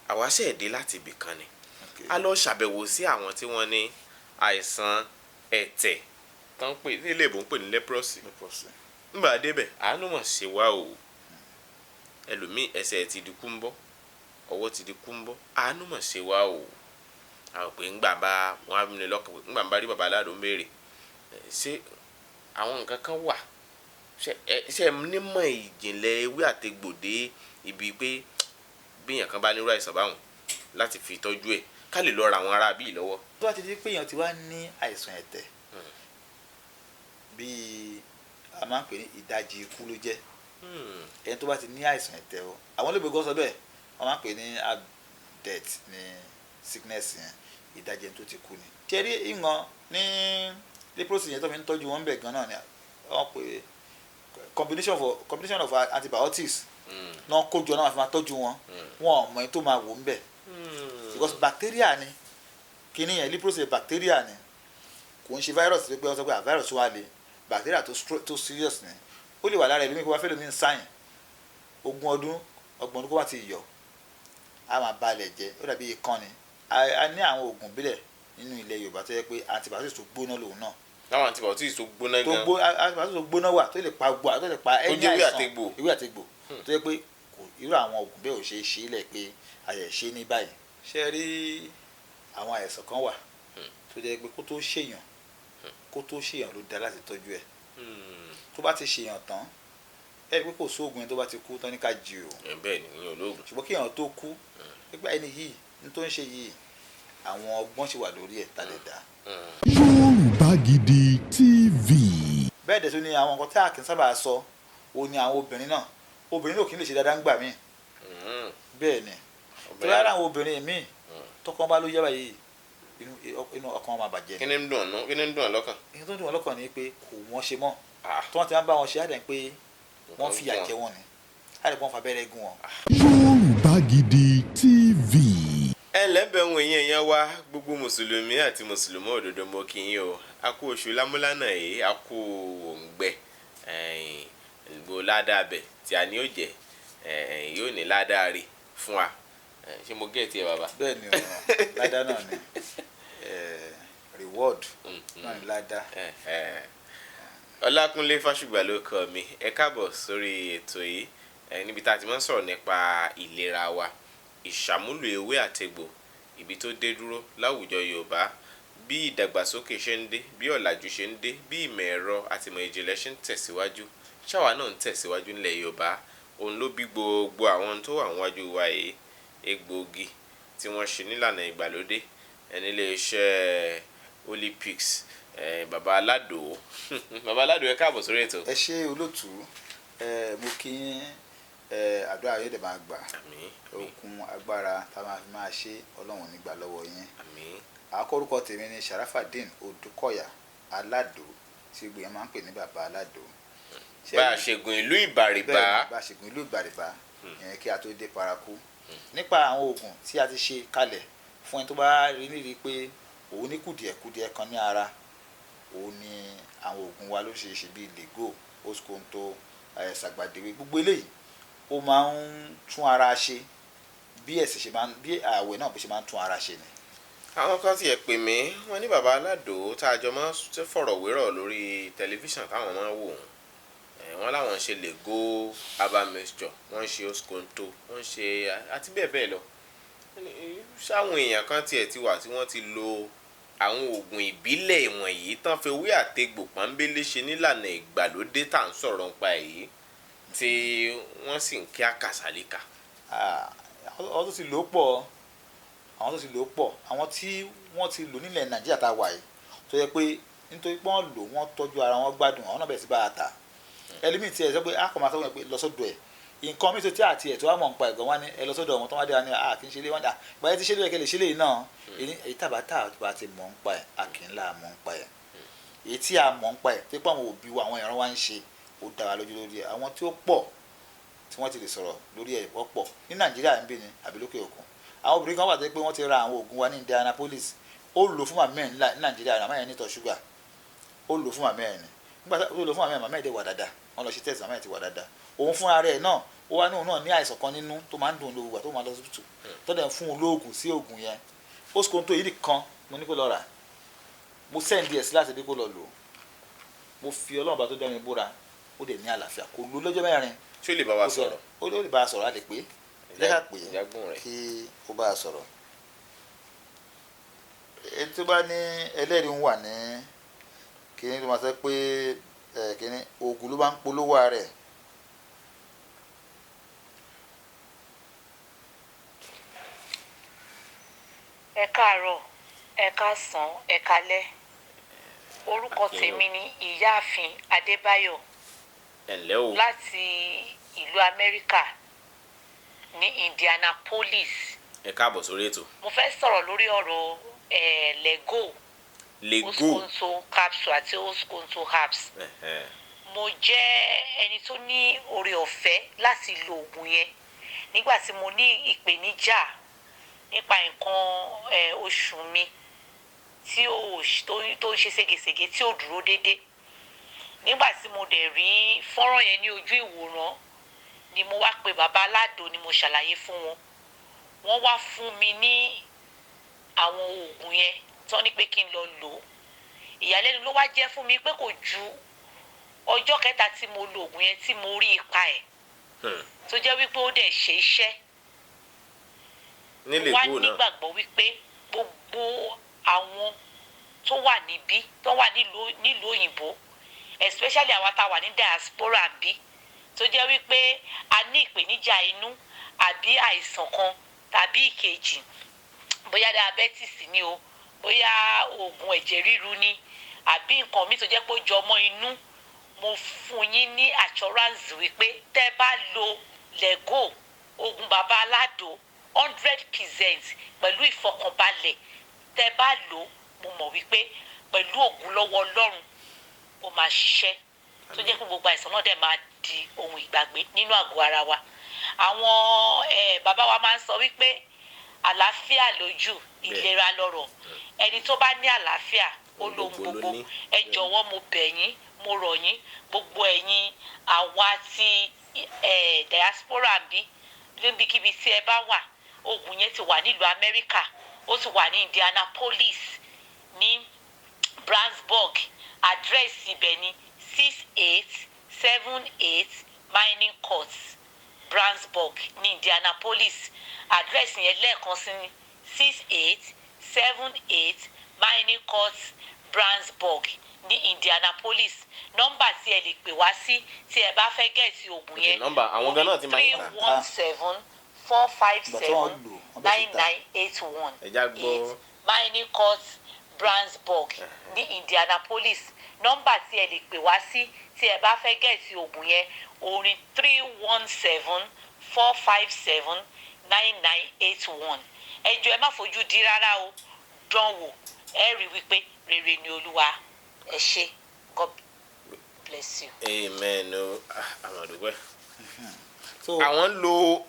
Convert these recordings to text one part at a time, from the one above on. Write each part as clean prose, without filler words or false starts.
Àwa ṣẹ̀ dé láti ibì kan ni. A lọ ṣàbẹ̀wò sí àwọn tí wọ́n ní àìsàn ẹ̀tẹ̀ tán pè ní ilé ìbò ń pè ní leprosy. Leprosy. Ńgbà débẹ̀, àánú mọ̀ ṣe wá o. Ẹlòmíì, ẹsẹ̀ ti di kúńbọ́, ọwọ́ ti di kúńbọ́. Àánú mọ̀ ṣe wá o. A rò pé ńgbà bá wọn á ní lọ́kàn pé ńgbà bá rí bàbá Aládò ń béèrè, ṣé àwọn nǹkan kan wà, ṣé ẹ nímọ̀ ìjìnlẹ̀ ewé àtegbò dé ibi pé bí èèyàn kan bá nírú àìsàn báwọn, láti fi tọ́jú ẹ̀, ká lè lọ ra àwọn ará bíi lọ́wọ́? Tó bá ti di pé èèyàn ti wá ní àìsàn ẹ̀tẹ̀, bíi a máa ń pè ní ìdajì ikú ló jẹ́. Ẹni tó bá ti ní àìsàn ẹ̀tẹ̀ o, àwọn olóògbé gan sọ bẹ́ẹ̀, wọ́n máa ń pè ní half death ní sickness yẹn, ìdajì ẹni tó ti kú ni. Ṣé rí ìwọ̀n ní leprosy yẹn tó fi ń tọ́jú wọn bẹ̀ gan náà ni wọ́n pè combination of antibiotics náà kó jọ náà fi máa tọ́jú wọn. Wọn ò mọ ẹni tó máa wò ń bẹ̀ because bacteria ni kíní yẹn. Leprosy, bacteria ni, kò ń ṣe virus tó pé wọ́n sọ pé virus wà lè bacteria tó serious ni. Ó lè wà lára ẹlòmíì kó wá fẹ́ lómi ń sáyìn 20 ọdún, 30 ọdún, kó wá ti yọ, á máa balẹ̀ jẹ́. Ó dàbí ikán ni. A ní àwọn oògùn bílẹ̀ nínú ilẹ̀ Yorùbá tó yẹ pé antibiotics tó gbóná lòun náà. Láwọn antibiotics tó gbóná tó gan. Gbó antibiotics tó gbóná wà tó lè pa gbó, tó lè pa ẹni jẹ́ ewé àìsàn. àtegbò. Ewé àtegbò tó yẹ pé kò irú àwọn oògùn bẹ́ẹ̀ ò ṣe é ṣe é lẹ̀ pé àyẹ̀ ṣe ní báyìí. Ṣé rí àwọn àìsàn kan wà tó jẹ́ pé kó tó ṣèyàn ló dá láti tọ́jú ẹ̀. Tó bá ti ṣèyàn tán, ẹ rí i pé kò sóògùn yẹn tó bá ti kú tán ní ká jí o. Ẹ bẹ́ẹ̀ ni, ìyẹn olóògùn. Ṣùgbọ́n kí èèyàn tó kú nígbà ẹni yìí ní tó ń ṣe yìí, àwọn ọgbọ́n ṣì wà lórí ẹ̀ tá lè dá. Yorùbá Gidi TV. Bẹ́ẹ̀ dẹ̀ tún ni àwọn nǹkan tí a kì í sábà sọ, ó ní àwọn obìnrin náà, obìnrin náà kì í lè ṣe dáadáa ń gbà míì. Bẹ́ẹ̀ ni, tó yára àwọn obìnrin míì tọkọ bá ló yá báyìí, inú ọkàn wọn máa bàjẹ́. Kí ni ń dùn ọ́nú? Kí ni ń dùn ọ́ lọ́kàn? Ìyẹn tó ń dùn wọn lọ́kàn ni pé kò wọ́n ṣe mọ́. Ah. Tí wọ́n ti máa ń bá wọn ṣe, á dẹ̀ pé wọ́n fìyà jẹ wọ́n ni, á dẹ̀ pé wọ́n fa abẹ́rẹ́ gún wọn. Yorùbá Gidi TV. Ẹ lẹ́bẹ̀ẹ́ ohun èyí, ẹ̀yàn wa gbogbo, mùsùlùmí àti mùsùlùmí òdodo, mo kí yín o. A kú oṣù lámúlánà yìí, a kú òǹgbẹ ẹ̀yìn gbogbo ládàá bẹ̀ tí a ní ó jẹ́ ẹ̀yìn yóò ní ládàá rí fún wa. Ṣé mo gẹ̀ tiẹ̀, bàbá? Bẹ́ẹ̀ ni, ọ̀rọ̀ ládá náà ni reward náà ni ládá. Ẹ̀hẹ̀. Ọlákúnlé Fásùgbà ló kọ mi. Ẹ káàbọ̀ sórí ètò yìí, níbi tá a ti máa ń sọ̀rọ̀ nípa ìlera wa, ìṣàmúlò ewé àtegbò, ibi tó dé dúró láwùjọ Yorùbá, bí ìdàgbàsókè ṣe ń dé, bí ọ̀làjú ṣe ń dé, bí ìmọ̀ ẹ̀rọ àti ìmọ̀ ìjìnlẹ̀ ṣe ń tẹ̀síwájú, ṣáwa náà ń tẹ̀síwájú nílẹ̀ Yorùbá. Òun ló bí gbogbo àwọn tó wà níwájú wa yìí, egbòogi tí wọ́n ṣe nílànà ìgbàlódé nílé iṣẹ́ Olympics. Bàbá Aládò, bàbá Aládò, ẹ káàbọ̀ sórí ètò. Ẹ ṣé, olóòtú. Mo kí yín. Àdúrà yóò dẹ̀ máa gbà. Àmín, àmín. Okun agbára tá a máa fi máa ṣe, Ọlọ́run ò ní gbà lọ́wọ́ yín. Àmín. Àkọ́rúkọ tèmi ni Sharafadeen Odùkọ̀yà Aládò, tí gbogbo yẹn máa ń pè ní Bàbá Aládò. Bá a ṣègùn ìlú Ìbàrìbà. Bẹ́ẹ̀, bá a ṣègùn ìlú Ìbàrìbà ìyẹn kí a tó dé paraku. Nípa àwọn oògùn tí a ti ṣe kalẹ̀ fún ẹni tó bá rí níri pé òun ní kùdìẹ̀kudiẹ kan ní ara, òun ní àwọn oògùn wa lóríṣiríṣi bíi Lego, Oskonto, Sàgbàdéwé, gbogbo eléyìí ó máa ń tún ara ṣe bí ẹ̀sìn ṣe máa ń, bí ààwẹ̀ náà bó ṣe máa ń tún ara ṣe ni. Àwọn kan tiẹ̀ pè mí, wọ́n ní bàbá Aládò tá a jọ máa ń fọ̀rọ̀ wérọ̀ lórí tẹlifíṣàn táwọn máa ń wò wọ́n. Wọ́n láwọn ń ṣe Lego herbal mixture, wọ́n ń ṣe Oskonto, wọ́n ń ṣe àti bẹ́ẹ̀ bẹ́ẹ̀ lọ. Ṣáwọn èèyàn kan tiẹ̀ ti wà tí wọ́n ti lo àwọn oògùn ìbílẹ̀ wọ̀nyí tán fi ewé àtegbò pọ́nbélé ṣe nílànà ìgbàlódé tá à ń sọ̀rọ̀ nípa èyí, tí wọ́n sì ń kí àkàsálíkà? Àwọn tó ti lò ó pọ̀, àwọn tó ti lò ó pọ̀, àwọn tí wọ́n ti lò nílẹ̀ Nàìjíríà tá a wà yìí, tó yẹ pé nítorí pé wọ́n lò, wọ́n tọ́jú ara wọn, gbádùn, àwọn náà bẹ̀rẹ̀ sí bá a ta. Ẹlòmíì tí ẹ sọ pé a kò máa sọ wọn pé lọ sọ́dọ̀ ẹ̀, nǹkan mi tó tí àti ẹ̀ tó wà mọ̀ nípa ẹ̀gàn wá ní ẹ lọ sọ́dọ̀ wọn, tó wá dé wá ní a kì í ṣe lé wọn dà gbàyẹ tí ṣe lé kẹ́ lè ṣe lé náà. Èyí tàbá tá a ti mọ̀ nípa ẹ̀, a kì í là mọ̀ nípa ẹ̀. Èyí tí a mọ̀ nípa ẹ̀, tí pé àwọn òbí wa, àwọn ìran wa ń ṣe, ó dára lójú lórí ẹ̀. Àwọn tí ó pọ̀ tí wọ́n ti lè sọ̀rọ̀ lórí ẹ̀ wọ́pọ̀ ní Nàìjíríà ń bí ni àbí lókè òkun. Àwọn obìnrin kan wà tó pé wọ́n ti ra àwọn oògùn wa ní Indianapolis, ó lò fún màmá ẹ̀ ní Nàìjíríà. Màmá ẹ̀ ní ìtọ̀ ṣúgà, ó lò fún màmá ẹ̀ ní. Nígbà tó lò fún màmá ẹ̀, màmá ẹ̀ dẹ̀ wà dáadáa. Wọ́n lọ ṣe test, màmá ẹ̀ ti wà dáadáa. Òun fúnra rẹ̀ náà Ó wá ní òun náà ní àìsàn kan nínú tó máa ń dùn lówùgbà tó máa lọ hospital, tó dẹ̀ ń fún un lóògùn sí oògùn yẹn. Oskonto yìí nìkan mo ní kó lọ rà, mo send ẹ̀ sí láti bí kó lọ lò ó. Mo fi Ọlọ́run bá tó dá mi búra, ó dẹ̀ ní àlàáfíà, kò lò lọ́jọ́ 4. Ṣé ó lè bá wa Ó sọ̀rọ̀? Ó lè bá a sọ̀rọ̀, á lè pé jẹ́ ká pè é Ìjágbọ́n rẹ̀. kí ó bá a sọ̀rọ̀. Èyí tó bá ní ẹlẹ́rìí ń wà ní kíní tó máa sọ pé ẹ kíní oògùn ló bá ń polówó ara ẹ̀. Ẹ káàárọ̀, ẹ káàsán, ẹ kálẹ́. Orúkọ Akin o. tèmi ni Ìyáàfin Adébáyọ̀ Ẹ ǹlẹ́ o. láti ìlú Amẹ́ríkà ní Indianapolis. Ẹ káàbọ̀ sórí ètò. Mo fẹ́ sọ̀rọ̀ lórí ọ̀rọ̀ Lego Lego. Oskonto capsule àti Oskonto herbs. Mo jẹ́ ẹni tó ní oore ọ̀fẹ́ láti lo oògùn yẹn nígbà tí mo ní ìpèníjà nípa nǹkan oṣù mi tí ó tó ń ṣe ségesège, tí ò dúró déédé. Nígbà tí mo dẹ̀ rí fọ́nrán yẹn ní ojú ìwòran ni mo wá pe bàbá aládò, ni mo ṣàlàyé fún wọn. Wọ́n wá fún mi ní àwọn oògùn yẹn tán ní pé kí n lọ lò ó. Ìyàlẹ́nu ló wá jẹ́ fún mi pé kò ju ọjọ́ kẹta tí mo lo oògùn yẹn tí mo rí ipa ẹ̀ tó jẹ́ wípé ó dẹ̀ ṣe iṣẹ́. Ní Wá Lego náà. nígbàgbọ́ wípé gbogbo àwọn tó wà níbí, tó wà nílùú òyìnbó, especially àwa tá a wà ní diaspora bí, tó jẹ́ wípé a ní ìpèníjà inú àbí àìsàn kan tàbí ìkejì, bóyá diabetes ni o, bóyá oògùn ẹ̀jẹ̀ ríru ni, àbí nǹkan míì tó jẹ́ pé ó jọ mọ́ inú, mo fún yín ní assurance wípé tẹ́ bá lo Lego, oògùn bàbá aládò, 100% pẹ̀lú ìfọkànbalẹ̀, tẹ́ bá lò ó, mo mọ̀ wípé pẹ̀lú ògùn lọ́wọ́ Ọlọ́run, ó máa ṣiṣẹ́ tó jẹ́ pé gbogbo àìsàn náà dẹ̀ máa di ohun ìgbàgbé nínú àgọ́ ara wa. Àwọn bàbá wa máa ń sọ wípé àlàáfíà lójú, ìlera lọ́rọ̀. Ẹni tó bá ní àlàáfíà, ó Ohun lóhun gbogbo ló gbogbo ní. Ẹ jọ̀wọ́, mo bẹ̀ yín, mo rọ̀ yín, gbogbo ẹ̀yin àwa ti diaspora bí, níbikíbi tí ẹ bá wà, oògùn yẹn ti wà nílùú Amẹ́ríkà, ó ti wà ní Indianapolis ní Brandsburg. Àdírẹ́sì ibẹ̀ ní 6878 Mining Court, Brandsburg ní Indianapolis. Àdírẹ́sì yẹn lẹ́ẹ̀kan sí ní 6878 Mining Court, Brandsburg ní Indianapolis. Nọ́mbà tí ẹ lè pè wá sí tí ẹ bá fẹ́ get oògùn Ok, yẹn, nọ́mbà àwọn gan náà ti máa ń tà. 317 45 Ìgbà tí wọ́n 7 lò, wọ́n bẹ̀rẹ̀ sí 9 tà. 9 8 1 Ẹ já gbọ́. 8 Mining Court, Brandsburg ní Indianapolis. Nọ́mbà tí ẹ lè pè wá sí tí ẹ bá fẹ́ get oògùn yẹn orin 317 457 9981. Ẹ jọ̀ọ́, ẹ má fojú di rárá o, dán wò, ẹ rí wípé rere ni Olúwa. Ẹ ṣé, God bless you. Amen o. Ah, àwọn àdúgbò So àwọn ń lo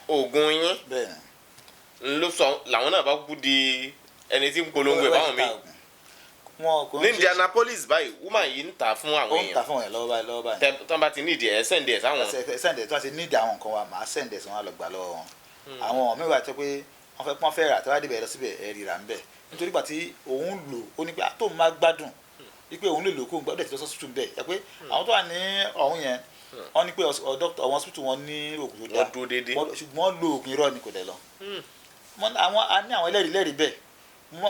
oògùn yín bẹ́ẹ̀ ni. ló sọ làwọn náà bá kú di ẹni tí ń polongo ẹ̀ báwọn mi Wọn kò ń ní ṣe Indianapolis báyìí. Woman yìí ń tà fún àwọn Ó ń tà èèyàn. fún wọn lọ́wọ́ báyìí, lọ́wọ́ báyìí. Tẹ tọ́ bá ti ní ìdí ẹ̀, send ẹ̀ sáwọn. Send ẹ̀. Tí wọ́n ti nídìí àwọn nǹkan wa, màá send ẹ̀ sí wọn, á lọ gbà lọ́wọ́ wọn. Àwọn míì wà tó pé wọ́n fẹ́ pọ́n fẹ́ rà, tí wọ́n á débẹ̀ lọ síbẹ̀, ẹ̀ rírà ń bẹ̀, nítorí gbà tí òun lò ó ní pé àtòun máa gbádùn wípé òun lè lò kó gbọ́dọ̀ ti lọ sọ́sítù bẹ́ẹ̀ yẹ pé àwọn tó wà ní ọ̀hún yẹn, wọ́n ní pé doctor àwọn hospital wọn ní oògùn tó dáa. Wọ́n dúró déédéé. Ṣùgbọ́n lo oògùn irọ́ ni, kò dẹ̀ lọ. Àwọn a ní àwọn ẹlẹ́rìí lẹ́rìí bẹ́ẹ̀.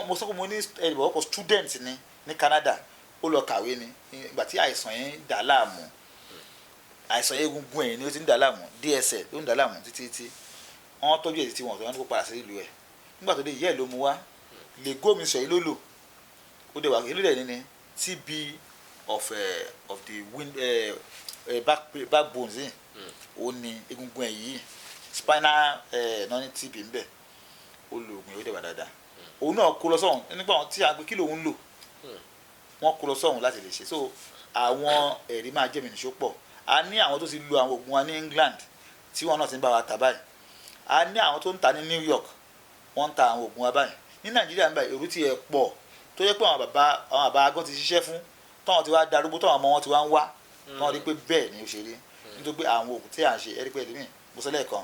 Mo sọ pé mo ní ẹnìbọ̀ ọkọ̀ student ni ní Canada, ó lọ kàwé ni. Ìgbà tí àìsàn yẹn ń dà á láàmú, àìsàn yẹn, egungun ẹ̀yìn ni ó ti ń dà á láàmú, DSL ló ń dà á láàmú títí tí wọ́n tọ́jú ẹ̀ títí wọn tó wọn ní kó padà sí ìlú ẹ̀. Nígbà tó dé, ìyá ẹ̀ ló mú wá lè gómi sọ yìí ló lò, ó dẹ̀ wá ìlú dẹ̀ ní ni TB of the wind backbones yìí, ó ní egungun ẹ̀ yìí, spinal náà ní TB ń bẹ̀. Ó lo oògùn yìí, ó dẹ̀ wà dáadáa. Òun náà kó lọ sọ́hùn nígbà wọn tí a gbé kí lòun lò, wọ́n kó lọ sọ́hùn láti lè ṣe. So àwọn ẹ̀rí máa jẹ́ mi nìṣó pọ̀. A ní àwọn tó ti lo àwọn oògùn wa ní England tí wọ́n náà ti ń bá wa tà báyìí. A ní àwọn tó ń ta ní New York, wọ́n ń ta àwọn oògùn wa báyìí. Ní Nàìjíríà ń báyìí, èrú ti ẹ̀ pọ̀ tó yẹ pé àwọn bàbá agán ti ṣiṣẹ́ fún, táwọn ti wá darúgbó, táwọn ọmọ wọn ti wá ń wá, táwọn rí pé bẹ́ẹ̀ ni ó ṣe rí. Nítorí pé àwọn oògùn tí à ń ṣe, ẹ̀rí pé ẹlòmíì, mo sọ lẹ́ẹ̀kan,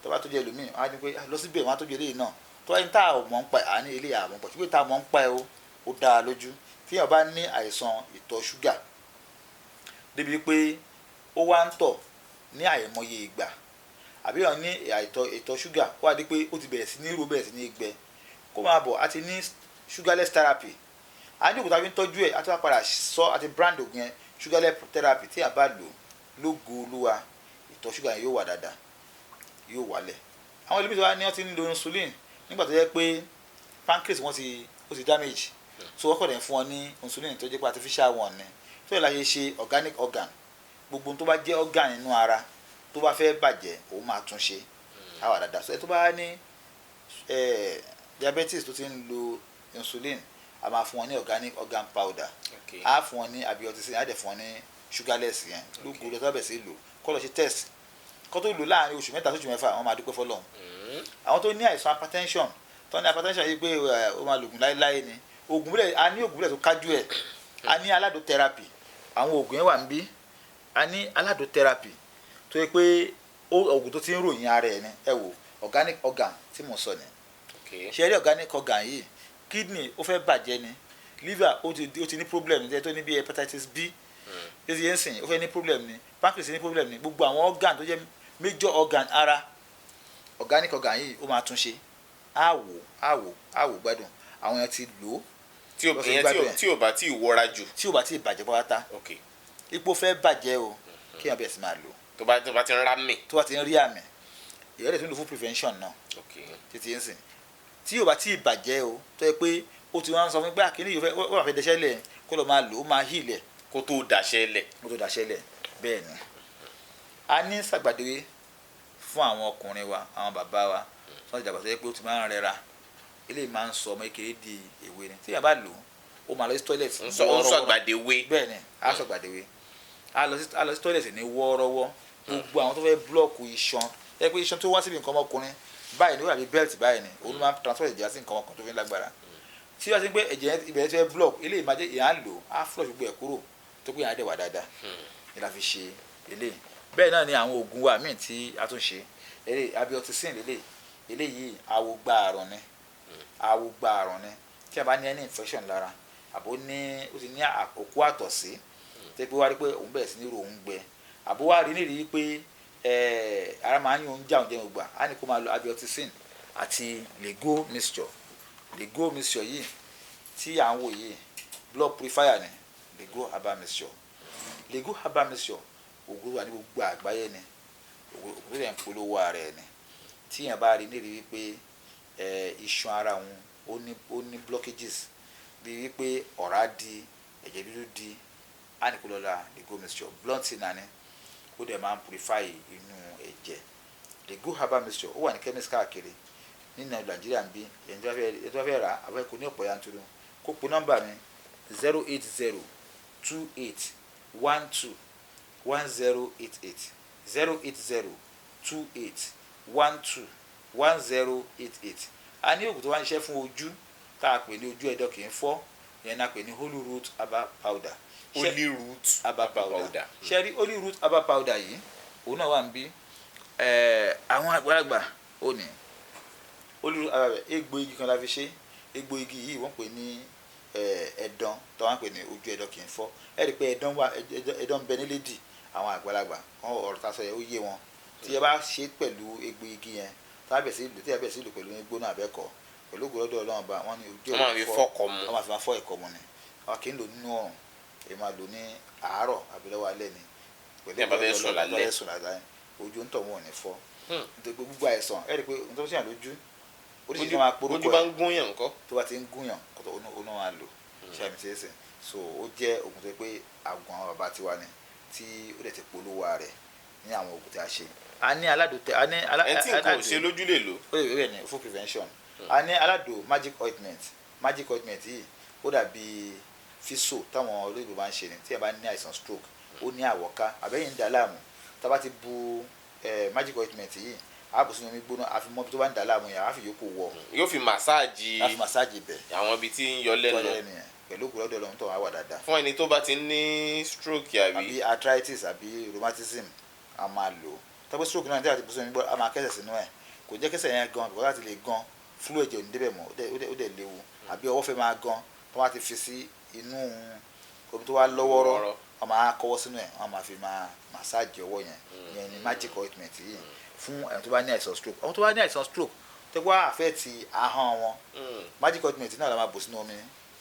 tó bá tọ́jú ẹlòmíì, wọ́n á ní pé, "Ah, lọ síbẹ̀, wọ́n á tọ́jú eléyìí náà." Tó bá ní tá a mọ̀ ń pa ẹ̀, à ní eléyìí àmọ̀ pọ̀, ṣùgbọ́n tá a mọ̀ ń pa ẹ̀, ó dáa lójú. Tí èèyàn bá ní àìsàn ìtọ̀ ṣúgà débi pé ó wá ń tọ̀ ní àìmọye ìgbà, àbí èèyàn ní àìtọ̀ ìtọ̀ ṣúgà, ó wá di pé ó ti bẹ̀rẹ̀ sí ní rú, bẹ̀rẹ̀ sí ní gbẹ, kó máa bọ̀. A ti ní sugarless therapy, a ní òògùn tá a fi ń tọ́jú ẹ̀, a ti wá padà sọ àti brand òògùn yẹn sugarless therapy. Tí a bá lò, lógo Olúwa, ìtọ̀ ṣúgà yẹn yóò wà dáadáa, yóò wálẹ̀. Àwọn ẹlòmíì tó wá ní wọ́n ti ń lo insulin nígbà tó yẹ pé pancreas wọn ti ó ti damage, so wọ́n kọ̀ dẹ̀ fún wọn ní insulin tó jẹ́ pé artificial one ni. Tó yẹ la ṣe ṣe organic organ. Gbogbo ohun tó bá jẹ́ organ nínú ara tó bá fẹ́ bàjẹ́, òun máa tún ṣe, á wà dáadáa. So ẹ tó bá ní diabetes tó ti ń lo insulin, a máa fún wọn ní organic organ powder, a fún wọn ní abioticin, a dẹ̀ fún wọn ní sugarless yẹn. Lógo lọ́tọ́ bẹ̀ sí lò, kó lọ ṣe test, kó tó lò láàrin oṣù 3 sí oṣù 6, wọ́n máa dúpẹ́ fọlọ́run. Àwọn tó ní àìsàn hypertension, tó ní hypertension yìí pé ó máa lògùn láéláé ni, oògùn bílẹ̀, a ní oògùn bílẹ̀ tó kájú ẹ̀. A ní aládò therapy, àwọn oògùn yẹn wà níbí. A ní aládò therapy tó yẹ pé oògùn tó ti ń ròyìn ara ẹ̀ ni. Ẹ wò, organic organ tí mo sọ ni. Ṣe rí organic organ yìí, kidney ó fẹ́ bàjẹ́ ni, liver ó ti ní problem ní, tó ní bí hepatitis B ó ti yẹn sìn, ó fẹ́ ní problem ni, pancreas ní problem ni, gbogbo àwọn organ tó jẹ́ major organ ara, organic organ yìí ó máa tún ṣe, á wò, á wò, á wò gbádùn. Àwọn èèyàn ti lò ó. Tí ò Lọ sí ìyẹn gbádùn ẹ̀. tí ò bá tí ì wọra jù. Tí ò bá tí ì bàjẹ́ pátá, ipò fẹ́ bàjẹ́ o, kí èèyàn bẹ̀rẹ̀ sí máa lò. Tó bá ti ń rá mì. Tó bá ti ń rí àmì, èèyàn lè tún lò fún prevention náà. Títí ń sìn, tí ò bá tí ì bàjẹ́ o, tó yẹ pé ó ti wá ń sọ fún pé àkíní yìí ó wà fẹ́ dẹṣẹ́ lẹ̀, kó lọ máa lò ó, máa heal ẹ̀. Kó tó daṣẹ́ lẹ̀. Kó tó daṣẹ́ lẹ̀, bẹ́ẹ̀ ni. A ní sàgbàdéwé fún àwọn ọkùnrin wa, àwọn bàbá wa tí wọ́n ti dàgbà, tó yẹ pé ó ti máa ń rẹra. Eléyìí máa ń sọ ọmọ kékeré di èwe ni. Tí èèyàn bá lò ó, ó máa lọ sí toilet Ń sọ wọ́ọ́rọ́wọ́. àgbàdéwé. Bẹ́ẹ̀ ni, a sọ gbàdéwé, a lọ sí toilet ní wọ́ọ́rọ́wọ́. Gbogbo àwọn tó fẹ́ block iṣan, ẹ pé iṣan tó wá síbi nǹkan ọmọkùnrin báyìí ni, ó dàbí belt báyìí ni, òun ló máa ń transfer ẹ̀jẹ̀ wá sí nǹkan ọmọkùnrin tó fi ń lágbára. Tí wọ́n ti ń pé ẹ̀jẹ̀ yẹn ibẹ̀ tí fẹ́ block, eléyìí máa jẹ́ ìyá ń lò á flush gbogbo ẹ̀ kúrò, tó pé ìyá dẹ̀ wà dáadáa ni la fi ṣe eléyìí. Bẹ́ẹ̀ náà ni àwọn oògùn wa míì tí a tún ṣe. Eléyìí abioticin lélẹ̀. Eléyìí awogba àrùn ni, awogba àrùn ni. Tí a bá ní any infection lára, àbó ní ó ti ní òkú àtọ̀sí, tó pé wá rí pé òun bẹ̀rẹ̀ sí ní ro òun gbẹ, àbó wá rí nírìí pé ara máa ń yún oúnjẹ àwọn jẹun gbà á ní, kó máa lo abioticin àti lego mixture. Lego mixture yìí tí à ń wò yìí, blood purifier ni lego herbal mixture. Lego herbal mixture, ògùn wà ní gbogbo àgbáyé ni, ògùn tó dẹ̀ ń polówó ara ẹ̀ ni. Tí èèyàn bá rí nírìí wípé iṣan ara òun ó ní blockages, bíi wípé ọ̀rá di, ẹ̀jẹ̀ dúdú di, á ní kó lọ ra lego mixture. Blood thinner ni, ó dẹ̀ máa ń purify inú ẹ̀jẹ̀. Lego herbal mixture, ó wà ní chemist káàkiri nínú Nàìjíríà ń bí. Ẹni tó bá fẹ́ rà á, àbẹ́ kò ní ọ̀pọ̀ yanturu, kó pe nọ́mbà mi 08028121088, 08028121088. A ní oògùn tó wá ń ṣiṣẹ́ fún ojú tá a pè ní ojú ẹ̀dọ̀ kì í fọ́, ìyẹn náà pè ní holy root herbal powder. Holy root herbal powder. Ṣe rí holy root herbal powder yìí, òun náà wà ń bí. Àwọn àgbàlagbà ó ní holy root herbal powder. Egbò igi kan la fi ṣe. Egbò igi yìí wọ́n pè ní ẹ̀dán, tó wọ́n pè ní ojú ẹ̀dọ̀ kì í fọ́. Ẹ rí i pé ẹ̀dán wà, ẹ̀dán ń bẹ nílé dì àwọn àgbàlagbà wọn, ọ̀rọ̀ tá a sọ yẹn ó yé wọn. Tí ẹ bá ṣe pẹ̀lú egbò igi yẹn, tá a bẹ̀ sí lò, tí ẹ bẹ̀ sí lò pẹ̀lú gbóná àbẹ́kọ̀, pẹ̀lú ògo lọ́dọ̀ Ọlọ́run bá wọn ní ojú Wọ́n máa fi fọ́kọ mu. Wọ́n máa fi máa fọ́ ẹ̀kọ́ mu ni. Wọn kì í lò nínú ọ̀run, èyí máa lò ní àárọ̀ àbí lọ́wọ́ alẹ́ ni. Pẹ̀lú Tí ẹ bá fẹ́ ògo sùn lọ́dọ̀ Ọlọ́run, lálẹ́. fẹ́ sùn lálẹ́, ojú ń tọ̀ wọn ò ní fọ́. Nítorí pé gbogbo àìsàn, ẹ rí i pé ohun tó ń ṣèyàn lójú oríṣiríṣi máa porúkọ Ojú bá ń gún yàn ńkọ́? Tó bá ti ń gúnyàn kótó oná máa lò ṣe àmì tí ẹ sìn. So ó jẹ́ oògùn tó yẹ pé àgùn àwọn bàbá tiwa ni, tí ó dẹ̀ ti polówó rẹ̀ ní àwọn oògùn tí a ṣe. A ní aládò tẹ, a ní Ẹni tí nǹkan ò ṣe lójú lè lò. Ó lè rẹ̀ ní fún prevention. A ní aládò magic ointment. Magic ointment yìí, ó dàbí fiso táwọn olóyìnbó máa ń ṣe ni. Tí a bá ní àìsàn stroke, ó ní àwọ̀ká, àbẹ́yìn ń dà láàmú, tá a bá ti bu magic ointment yìí, a bù sínú omi gbóná, àfi mọ́ bí tó bá ń dà láàmú yẹn, a fi yòókù wọ. Yóò fi massage. A fi massage ibẹ̀. Àwọn ibi tí ń yọ tó lẹ́nu. lẹ́nu yẹn, pẹ̀lú ògùn lọ́dọ̀ Ọlọ́run, tó wà wà dáadáa. Fún ẹni tó bá ti ní stroke àbí? Àbí arthritis àbí rheumatism. A máa lò ó tọ́pẹ́ stroke náà ní tí a ti bù sómi gbọ́, a máa kẹ́sẹ̀ sínú ẹ̀, kò jẹ́ kẹ́sẹ̀ yẹn gan, because láti lè gan flow ẹ̀jẹ̀ ò ní débẹ̀ mọ́, ó dẹ̀ léwu. Àbí ọwọ́ fẹ́ máa gan, tó bá ti fi sí inú omi tó wá lọ́wọ́rọ́, Lọ́wọ́rọ́. wọ́n máa kọ́wọ́ sínú ẹ̀, wọ́n máa fi máa massage ọwọ́ yẹn. Yẹn ni magic ointment yìí fún ẹni tó bá ní àìsàn stroke. Àwọn tó bá ní àìsàn stroke tó wá affect ahọ́n wọn, magic ointment náà la máa bù sínú omi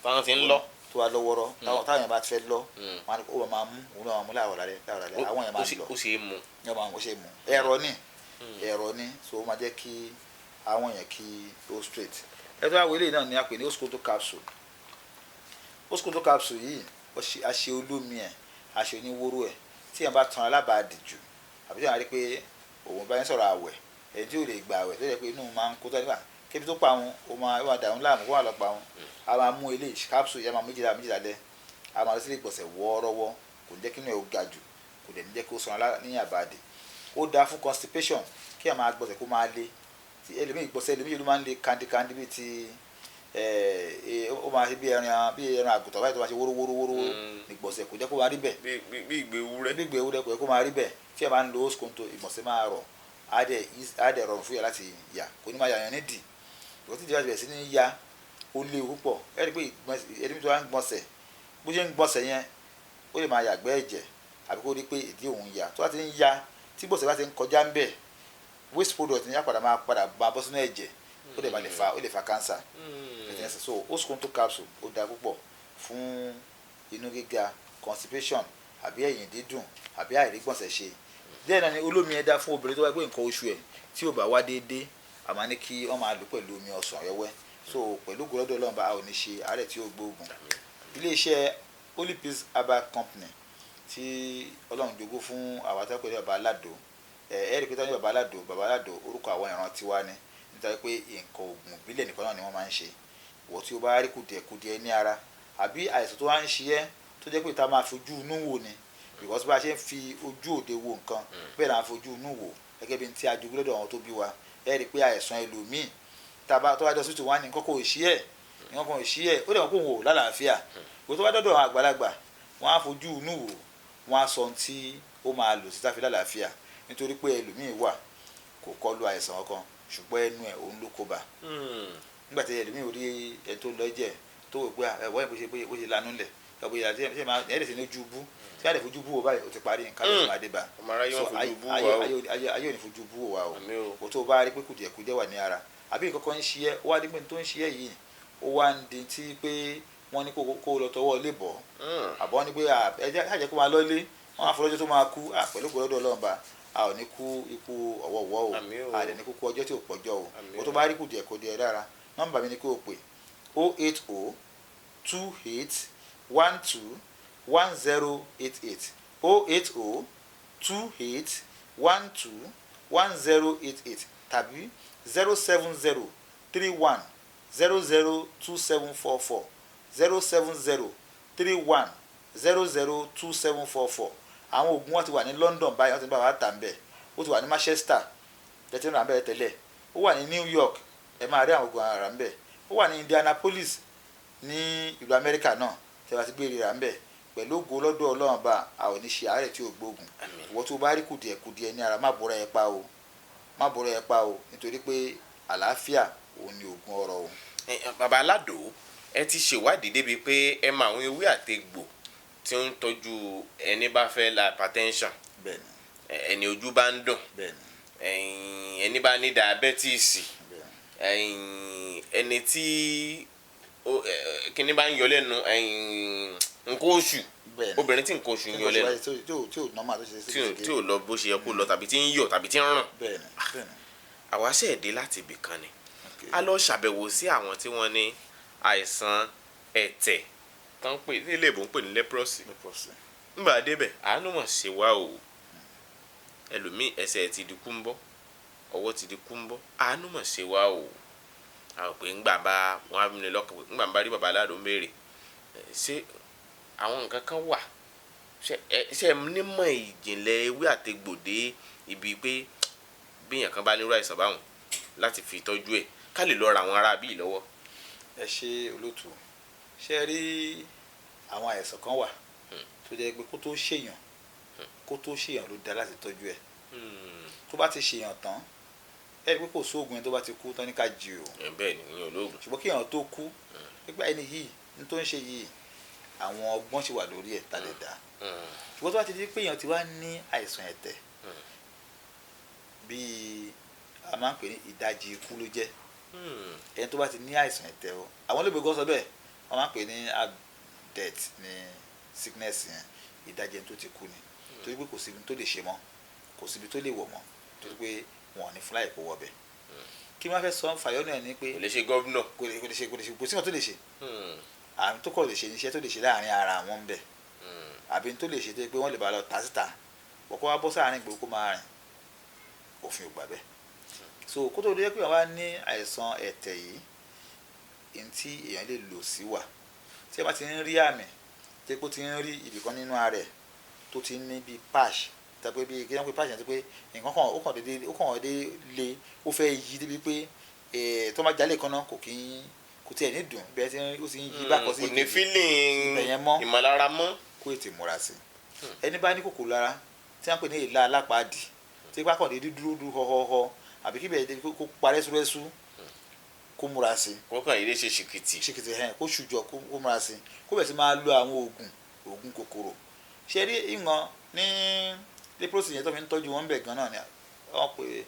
Táwọn ti ń lọ. tó wá lọ́wọ́rọ́. Táwọn yẹn bá ti fẹ́ lọ, wọn á ní ó máa mú òun náà máa mú láàárọ̀ lálẹ́, láàárọ̀ lálẹ́, àwọn yẹn máa lọ. Ó sì é mu. Yẹn máa ó ṣe mú ẹ̀rọ ní ẹ̀rọ ní, so ó máa jẹ́ kí àwọn yẹn kí ó straight. Ẹ tó wá wọlé náà ni a pè ní Oskonto capsule. Oskonto capsule yìí, a ṣe olómi ẹ̀, a ṣe oníwóró ẹ̀. Tí yẹn bá tan alábàádì jù, àbí tí yẹn rí pé òun bá yẹn sọ̀rọ̀ àwẹ̀, ẹni tí ò lè gbà àwẹ̀, tó yẹ pé inú máa ń kó tó nígbà kébi tó pa òun, ó máa dà òun láàmú, kó wà lọ pa òun, a máa mú eléyìí capsule yẹn, máa méjìlá méjìlá lẹ́, a máa lọ sílé ìgbọ̀nsẹ̀ wọ́ọ́rọ́wọ́. Kò ní jẹ́ kí inú ẹ̀ ó ga jù, kò dẹ̀ ní jẹ́ kó sanra ní àbàdì. Ó dáa fún constipation, kí ẹ máa gbọ̀nsẹ̀ kó máa le. Tí ẹlòmíì gbọ̀nsẹ̀, ẹlòmíì ló máa ń le kandikandi bíi ti ẹ ẹ ó máa ṣe bí ẹran àgùntàn báyìí, tó máa ṣe wóró wóró wóró ní gbọ̀nsẹ̀. Kò jẹ́ kó máa rí bẹ́ẹ̀. Bí ìgbé ewúrẹ́. Bí ìgbé ewúrẹ́, kò yẹ kó máa rí bẹ́ẹ̀. Tí ẹ máa ń lo Oskonto, ìgbọ̀nsẹ̀ máa rọ̀, á dẹ̀ rọrùn fún yà láti yà, kò ní máa yàyàn nídìí. Ìgbọ̀nsẹ̀ tí ìdí bá ti bẹ̀rẹ̀ sí ní ya, ó léwu púpọ̀. Ẹ rí i pé ẹni tó bá ń gbọ̀nsẹ̀, bó ṣe ń gbọ̀nsẹ̀ yẹn, ó lè máa yàgbẹ́ ẹ̀jẹ̀, àbí kó rí pé ìdí òun ya. Tó bá ti ń ya, tí gbọ̀nsẹ̀ bá ti ń kọjá ń bẹ̀, waste product ni á padà máa padà máa bọ́ sínú ẹ̀jẹ̀, ó lè máa lè fa ó lè fa cancer. So Oskonto capsule, ó dáa púpọ̀ fún inú gíga, constipation, àbí ẹ̀yìn dídùn, àbí àìrígbọ̀nsẹ̀ ṣe. Díẹ̀ náà ni olómi ẹ̀ dá fún obìnrin tó wáyé pé nǹkan oṣù ẹ̀ tí ò bá wá déédéé. A máa ní kí wọ́n máa lò pẹ̀lú omi ọsàn wẹ́wẹ́. So pẹ̀lú gbọ́dọ̀ Ọlọ́run bá a ò ní ṣe àárẹ̀ tí ó gbóògùn. Iléeṣẹ́ Holy Peace Herbal Company tí Ọlọ́run jogún fún àwọn atẹ́kọ̀ọ́ ní Baba Aládò, ẹ ẹ rí i pé táwọn ní Baba Aládò, Baba Aládò, orúkọ àwọn ìran tiwa ni, nítorí pé nǹkan oògùn ìbílẹ̀ nìkan náà ni wọ́n máa ń ṣe. Wọ́n tí ó bá rí kùdìẹ̀kudiẹ ní ara, àbí àìsàn tó wá ń ṣe ẹ́, tó jẹ́ pé ta máa fojú inú wò ni, because bá a ṣe ń fi ojú òde wo nǹkan, bẹ́ẹ̀ là ń fojú inú wò, gẹ́gẹ́ bí ti ajogún lọ́dọ̀ àwọn tó bí wa. Ẹ rí i pé àìsàn ẹlòmíì tá a bá tó bá dọ̀ sí tó wá ní nǹkan kò ṣí ẹ̀, nǹkan kan ò ṣí ẹ̀, ó dẹ̀ wọ́n kò wò lálàáfíà. Ìwọ tó bá dọ̀dọ̀ àwọn àgbàlagbà, wọ́n á fojú inú wò, wọ́n á sọ ohun tí ó máa lò sí táfi lálàáfíà, nítorí pé ẹlòmíì wà, kò kọlu àìsàn kan, ṣùgbọ́n ẹnu ẹ̀ òun ló kó bá. Nígbà tí ẹlòmíì ò rí ẹni tó lọ jẹ, tó wò pé ẹ̀wọ́n yẹn bó ṣe lanú lẹ̀, ẹ̀ bó ṣe ṣe máa ẹ̀ lè ṣe ní ojú bú, tí a lè fojú bú wo báyìí, ó ti parí, nǹkan ló ti máa dé bá. Ọmọ aráyé wọn fojú bú wa ayé o. Ayé ò ní fojú bú wa o. Àmín o. Kò tó bá rí pé kùdìẹ̀kudiẹ wà ní ara, àbí nǹkan kan ń ṣe ẹ́, ó wá dé pé tó ń ṣe ẹ́ yìí, ó wá ń di tí pé wọ́n ní kó lọ tọwọ́ lé bọ̀, àbọ̀ ní pé ẹ jẹ́ àjẹ́ kó máa lọ́lé, wọ́n á fọlọ́jọ́ tó máa kú. Pẹ̀lú gbọ́dọ̀ Ọlọ́run bá a ò ní kú ikú ọ̀wọ̀ọ̀wọ́ o. Àmín o. A dẹ̀ ní kú kú ọjọ́ tí ò pọ̀jọ́ o. Àmín O tó o. bá rí kùdìẹ̀kudiẹ lára, nọ́mbà mi ni kó o pè: 080 28 12 1088, 080 28 12 1088, tàbí 070 31 00 2744, 070 31 00 2744. Àwọn oògùn wọn ti wà ní London báyìí, wọ́n ti bá wa tà ń bẹ̀. Ó ti wà ní Manchester tẹ́tí náà bẹ̀rẹ̀ tẹ́lẹ̀, ó wà ní New York, ẹ máa rí àwọn oògùn ara ń bẹ̀. Ó wà ní Indianapolis ní ìlú Amẹ́ríkà náà, tẹ́ bá ti gbé rírà ń bẹ̀. Pẹ̀lú ògo lọ́dọ̀ Ọlọ́run bá a ò ní ṣe àárẹ̀ tí ò gbóògùn. Àmín. Ìwọ tó bá rí kùdìẹ̀kudiẹ ní ara, má bọ́ra ẹ pa o, má bọ́ra ẹ pa o, nítorí pé àlàáfíà òun ni oògùn ọrọ̀ o. Ẹ, Bàbá Aládò, ẹ ti ṣèwádìí débi pé ẹ mọ àwọn ewé àtegbò tí ó ń tọ́jú ẹni bá fẹ́ la hypertension, Bẹ́ẹ̀ni. ẹni ojú bá ń dùn, Bẹ́ẹ̀ni. ẹni bá ní diabetes, Bẹ́ẹ̀ni. ẹni tí kíní bá ń yọ lẹ́nu, nǹkan oṣù, Bẹ́ẹ̀ni. obìnrin tí nǹkan oṣù ń yọ lẹ́nu, tí ò normal, tó ṣe tí ò lọ bó ṣe yẹ kó lọ, tàbí tí ń yọ, tàbí tí ń ràn. bẹ́ẹ̀ni bẹ́ẹ̀ni Àwa ṣẹ̀ dé láti ibì kan ni. Ok. A lọ ṣàbẹ̀wò sí àwọn tí wọ́n ní àìsàn ẹ̀tẹ̀ tó ń pè ní ilé ìbò ń pè ní leprosy. Leprosy. Ńgbà débẹ̀, àánú mọ̀ ṣe wá o. Ẹlòmíì, ẹsẹ̀ ti di kúńbọ́, ọwọ́ ti di kúńbọ́. Àánú mọ̀ ṣe wá o. A ò pé ńgbà bá wọn á ní lọ́kàn pé ńgbà bá rí Bàbá Aládò ń béèrè, ṣé àwọn nǹkan kan wà, ṣé ẹ nímọ̀ ìjìnlẹ̀ ewé àtegbò dé ibi pé bí èèyàn kan bá nírú àìsàn báwọn, láti fi tọ́jú ẹ̀, ká lè lọ ra àwọn ará bíi lọ́wọ́? Ẹ ṣe, olóòtú. Ṣe rí, àwọn àìsàn kan wà tó jẹ́ pé kó tó ṣèyàn Kó tó ṣèyàn ló dá láti tọ́jú ẹ̀. Tó bá ti ṣèyàn tán, ẹ rí i pé kò sóògùn ẹni tó bá ti kú tán ní ká jí o. Ẹ bẹ́ẹ̀ ni, ìyẹn olóògùn. Ṣùgbọ́n kí èèyàn tó kú, nígbà ẹni yìí ní tó ń ṣe yìí, àwọn ọgbọ́n ṣì wà lórí ẹ̀ tá lè dá. Ṣùgbọ́n tó bá ti di pé èèyàn ti wá ní àìsàn ẹ̀tẹ̀, bíi a máa ń pè ní ìdajì ikú ló jẹ́. Ẹni tó bá ti ní àìsàn ẹ̀tẹ̀ o, àwọn olóògbé gan sọ bẹ́ẹ̀, wọ́n máa ń pè ní death ní sickness yẹn, ìdajì ẹni tó ti kú ni, torí pé kò síbi tó lè ṣe mọ́, kò síbi tó lè wọ̀ mọ́, torí pé wọn ò ní fúláì kó wọ bẹ̀. Kí wọ́n fẹ́ sọ fàyọ́nù ẹ̀ ni pé Kò lè ṣe gómìnà. Kò lè ṣe, kò lè ṣe, kò sí nǹkan tó lè ṣe. Àrùn tó kọ̀ lè ṣe ní iṣẹ́ tó lè ṣe láàrin ara wọn ń bẹ̀, àbí tó lè ṣe tó yẹ pé wọ́n lè bá lọ ta síta wọ́n, kó wá bọ́ sáàrin ìgboro kó máa rìn, òfin ò gbà bẹ́ẹ̀. So kó tó dé pé wọ́n wá ní àìsàn ẹ̀tẹ̀ yìí, ní tí èèyàn lè lò sí wà, tí ẹ bá ti ń rí àmì tí kò ti ń rí ibìkan nínú ara ẹ̀ tó ti ní bíi patch, tàbí bíi kí wọ́n pe patch yẹn, tó pé nǹkan kan ó kàn déédéé, ó kàn déédéé le, ó fẹ́ yí débi pé tó máa jalè kan náà, kò kí ń kò tiẹ̀ ní dùn bẹ́ẹ̀ tí ó ti ń yí bákan sí Kò ní ìkejì. feeling Ibẹ̀ yẹn mọ́. ìmọ̀lára mọ́. Kó ètè múra sí. Ẹni bá ní kòkòrò lára tí wọ́n pè ní ìlà alápàdì, tí pákàn kàn déédéé dúró dúró họ́họ́họ́, àbí kí bẹ́ẹ̀ kó parẹ́ súrẹ́sú, kó múra sí. Kó kàn yìí lè ṣe ṣìkìtì. Ṣìkìtì hẹ́n, kó ṣùjọ, kó múra sí, kó bẹ̀ sí máa lo àwọn oògùn kòkòrò. Ṣe rí ìwọ̀n ní leprosy yẹn tó fi ń tọ́jú wọn bẹ̀ gan náà ni wọ́n pè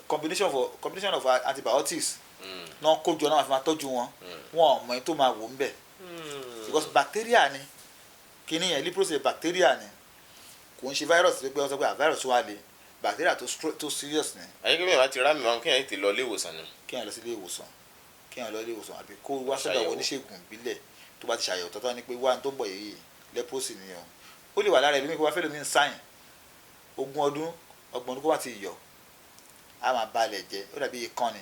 combination of antibiotics náà kó jọ náà fi máa tọ́jú wọn. Wọn ò mọ ẹni tó máa wò ń bẹ̀, because bacteria ni kíní yẹn. Leprosy bacteria ni, kò ń ṣe virus tó pé wọ́n sọ pé virus wà lè bacteria tó serious ni. Ayé kí bẹ́ẹ̀ bá ti rá mi wọn, kéèyàn tètè lọ ilé ìwòsàn ni. Kéèyàn lọ sí ilé ìwòsàn, kéèyàn lọ ilé ìwòsàn, àbí kó wá sọ́dọ̀ àwọn Ṣàyẹ̀wò. oníṣègùn ìbílẹ̀. Tó bá ti ṣàyẹ̀wò tọ́tọ́ ni pé wá ní tó ń bọ̀ yìí, leprosy ni o. Ó lè wà lára ẹlòmíì, kó wá fẹ́ lómi ń sáyìn 20 ọdún, 30 ọdún, kó wá ti yọ, á máa balẹ̀ jẹ́. Ó dàbí ikán ni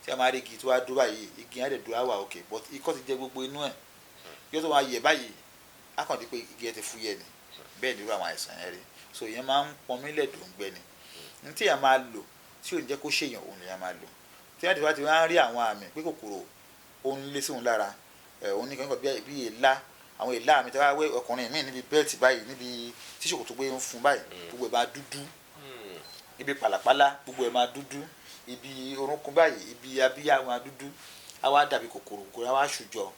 tí a máa rí igi tó wá dúró báyìí, igi yẹn á dẹ̀ dúró, á wà òkè, but ikán ti jẹ gbogbo inú ẹ̀, yóò tó máa yẹ báyìí, á kàn di pé igi yẹn ti fúyẹ́ ni. Bẹ́ẹ̀ ni irú àwọn àìsàn yẹn rí. So ìyẹn máa ń pọnmi lẹ́dùngbẹ ni. Ní tí èèyàn máa lò tí ò ní jẹ́ kó ṣèyàn, òun lèèyàn máa lò. Tí wọ́n ti bá ti wá ń rí àwọn àmì pé kòkòrò ó ń lé sí òun lára ẹ̀, òun ní kankan bí èélá, àwọn èélá àmì tí wọ́n wá wé ọkùnrin míì níbi belt báyìí, níbi tí ṣòkòtò gbé ń fún báyìí, gbogbo ẹ̀ máa dúdú, ibi pàlàpàlà gbogbo ẹ̀ máa dúdú, ibi orúnkún báyìí, ibi abíyá máa dúdú, á wá dàbí kòkòrò, kòkòrò á wá ṣùjọ,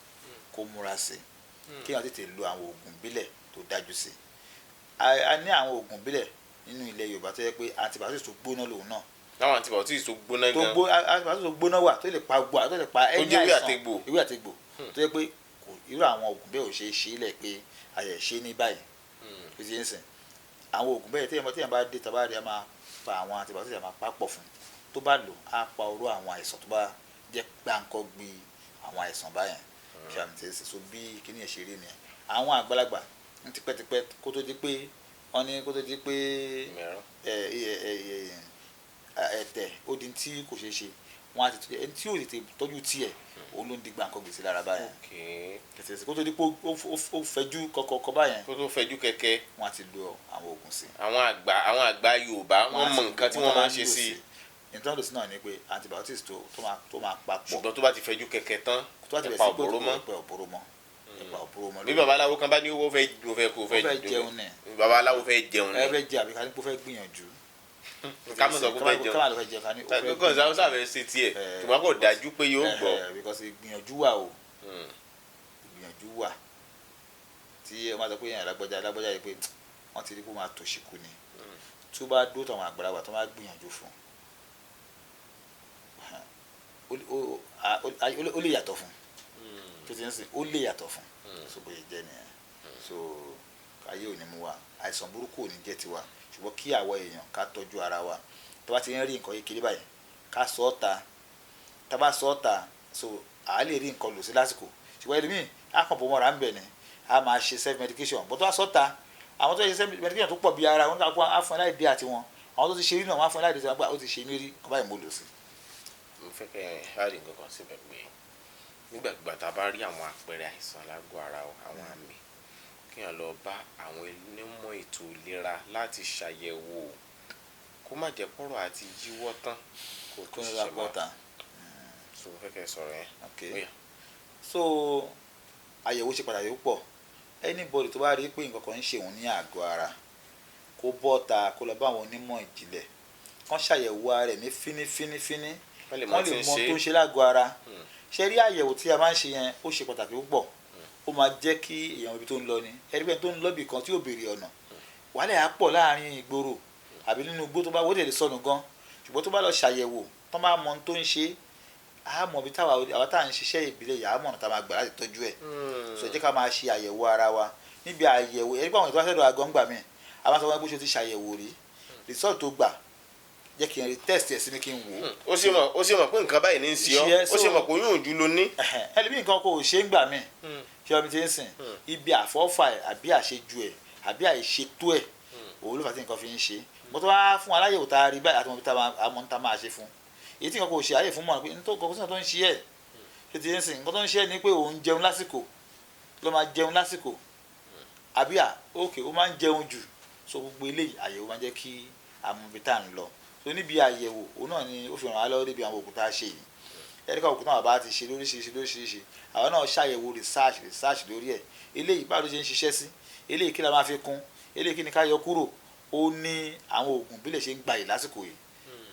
kó múra sí i, kéèyàn tètè lo àwọn oògùn ìbílẹ̀ tó dájú sí i. A ní àwọn oògùn ìbílẹ̀ nínú ilẹ̀ Yorùbá tó yẹ pé antibiotics tó gbóná lòun náà. Láwọn antibiotics tó gbóná Tó gan. gbó, antibiotics tó gbóná wà tó lè pa gbó, tó lè pa ẹni Jẹ́ ewé àìsàn. àtegbò. Ewé àtegbò tó yẹ pé kò irú àwọn oògùn bẹ́ẹ̀ ò ṣe é ṣe é lẹ̀ pé àyẹ̀ ṣe ní báyìí tó ti ń sìn. Àwọn oògùn bẹ́ẹ̀ téèyàn bá dé tàbá rí, a máa pa àwọn antibiotics, a máa pa pọ̀ fún, tó bá lò á pa oró àwọn àìsàn tó bá jẹ́ gbáǹkọ́ gbi àwọn àìsàn báyẹn ṣàmì tí ń sìn. So bí kíní ẹ̀ ṣe rí nìyẹn. Àwọn àgbàlagbà ní tipẹ́tipẹ́, kó tó di pé wọ́n ní, kó tó di pé Mìíràn. ẹ ẹ ẹ ẹ ẹ̀tẹ̀ ó di tí kò ṣeé ṣe, wọ́n á ti tọ́jú ẹni tí yóò tètè tọ́jú tiẹ̀, òun ló ń di gbàǹkan gbèsè lára báyẹn. Tètè kó tó di pé ó fẹjú kọkọkọ báyẹn, Kó tó fẹjú kẹ̀kẹ́. Wọ́n á ti lo àwọn oògùn sí. Àwọn àgbà Yorùbá, wọ́n mọ nǹkan tí wọ́n máa ń ṣe sí i. Nǹkan tó sí náà ni pé antibiotics tó máa pa pọ̀. Ṣùgbọ́n tó bá ti fẹjú kẹ̀kẹ́ tán, Tó bá ti ẹ̀pa bẹ̀rẹ̀ sí pé òbóró mọ́. ẹ̀pà òbóró mọ́, ẹ̀pà òbóró mọ́. Bí babaláwo kan bá ní owó fẹ́, ó fẹ́ kó Ó fẹ́ jẹun ní. Babaláwo fẹ́ jẹun Ẹ ní. fẹ́ jẹ, àbí ká ní pé ó fẹ́ gbìyànjú. Ká mọ̀ sọ pé ó fẹ́ jẹun. Ká má lọ fẹ́ jẹun, ká ní ó fẹ́ Kàn sáà sáà fẹ́ ṣe tiẹ̀, ṣùgbọ́n kò dájú pé yóò gbọ́. Because ìgbìyànjú wà o. Ìgbìyànjú wà tí ẹ máa sọ pé èèyàn lágbájá lágbájá yìí pé wọ́n ti rí kó máa tòṣì kú ni, tó bá dó tàwọn àgbàlagbà tó máa gbìyànjú fún un, ó lè yàtọ̀ fún tó ti ń sìn, ó lè yàtọ̀ fún. So bóyá jẹ́ nìyẹn. So ayé ò ní mú wa, àìsàn burúkú ò ní jẹ́ tiwa, ṣùgbọ́n kí àwa èèyàn ká tọ́jú ara wa. Tó bá ti ń rí nǹkan kékeré báyìí, ká sọ ọ́ ta. Tá bá sọ ọ́ ta, so à á lè rí nǹkan lò sí lásìkò. Ṣùgbọ́n ẹlòmíì á kàn bọ́ mọ́ra ń bẹ̀ ni, a máa ṣe self medication bó. Tó bá sọ ọ́ ta, àwọn tó ṣe self medication tó pọ̀ bí ara wọn kó á fún ẹ láì dé àti wọn, àwọn tó ti ṣe rí náà, wọn á fún ẹ láì dé tí wọn gbà ó ti ṣe mí rí kọ́ báyìí, mo lò sí. Mo fẹ́ kẹ́ ẹ ṣáàrì nǹkan kan síbẹ̀ pé nígbàkigbà tá a bá rí àwọn àpẹẹrẹ àìsàn lágọ̀ọ́ ara wa, àwọn àmì, kéèyàn lọ bá àwọn onímọ̀ ètò ìlera láti ṣàyẹ̀wò, kó má jẹ́ pọ̀rọ̀ àti yíwọ́ tán kó tó Kó ní ṣiṣẹ́ lápò mọ́. ta. So mo fẹ́ kẹ́ ẹ sọ̀rọ̀ yẹn. Ok. Ó yá. So àyẹ̀wò ṣe pàtàkì púpọ̀. Anybody tó bá rí pé nǹkan kan ń ṣe òun ní àgọ́ ara, Kó bọ́ta, kó lọ bá àwọn onímọ̀ ìjìnlẹ̀, kán ṣàyẹ̀wò ara rẹ̀ ní fínífínífíní, Wọ́n lè mọ wọ́n tí lè ń mọ ṣe. tó ń ṣe lágọ̀ọ́ ara. Ṣe rí àyẹ̀wò tí a máa ń ṣe yẹn, ó ṣe pàtàkì púpọ̀. Ó máa jẹ́ kí èèyàn ibi tó ń lọ ni. Ẹni pé tó ń lọ ibì kan tí ò béèrè ọ̀nà, wàhálà á pọ̀ láàrin ìgboro àbí nínú igbó tó bá wọ́n tẹ̀lé sọnù gan. Ṣùgbọ́n tó bá lọ ṣàyẹ̀wò, tó máa mọ ohun tó ń ṣe, á mọ ibi táwa àwa tá à ń ṣiṣẹ́ ìbílẹ̀ yà á mọ̀nà tá a máa gbà láti tọ́jú ẹ̀. So ẹ jẹ́ ká máa ṣe àyẹ̀wò ara wa. Níbi àyẹ̀wò, ẹni pé àwọn ètò àṣẹdọ̀ àgọ́ ń gbà mí, a máa sọ wọn pé ṣe o ti ṣàyẹ̀wò rí, result tó gbà, jẹ́ kí n rí, test ẹ̀ sí mi kí n wò ó. Ó sì mọ̀ pé nǹkan báyìí ní í ṣe Ṣe ọ́. ẹ́, Ó sì mọ̀ pé oyún òjú ló ní. Ẹlòmíì, nǹkan kò ṣe ń gbà mí, ṣé ọmọ ti ń sìn ibi àfọ́fà ẹ̀ àbí àṣejù ẹ̀ àbí àìṣètò ẹ̀, òun ló fà tí nǹkan fi ń ṣe. Mo tó wá fún aláyẹ̀wò tá a rí báyìí, àti àmọ́ tá a máa ṣe fún èyí tí nǹkan kò ṣe àyè fún mọ̀ pé nítorí kò sí nǹkan tó ń ṣe ẹ̀. Ṣé ti ń sìn, nǹkan tó ń ṣe ẹ̀ ni pé òun jẹun lásìkò, ló máa jẹun lásìkò, àbí à ókè, ó máa ń jẹun jù. So gbogbo eléyìí, àyẹ̀wò máa ń jẹ́ kí àmọ́ ibi tá à ń lọ. So níbi àyẹ̀wò, òun náà ni ó fi ràn wá lọ́wọ́ débi àwọn òkúta tá a ṣe yìí. Ẹ̀ríkà òkúta náà bàbá ti ṣe lóríṣiríṣi lóríṣiríṣi, àwọn náà ṣàyẹ̀wò, research lórí ẹ̀. Eléyìí, báwo ló ṣe ń ṣiṣẹ́ sí eléyìí? Kí la máa fi kún eléyìí? Kí ni ká yọ kúrò? Ó ní àwọn oògùn bílẹ̀ ṣe ń gbayì lásìkò yìí,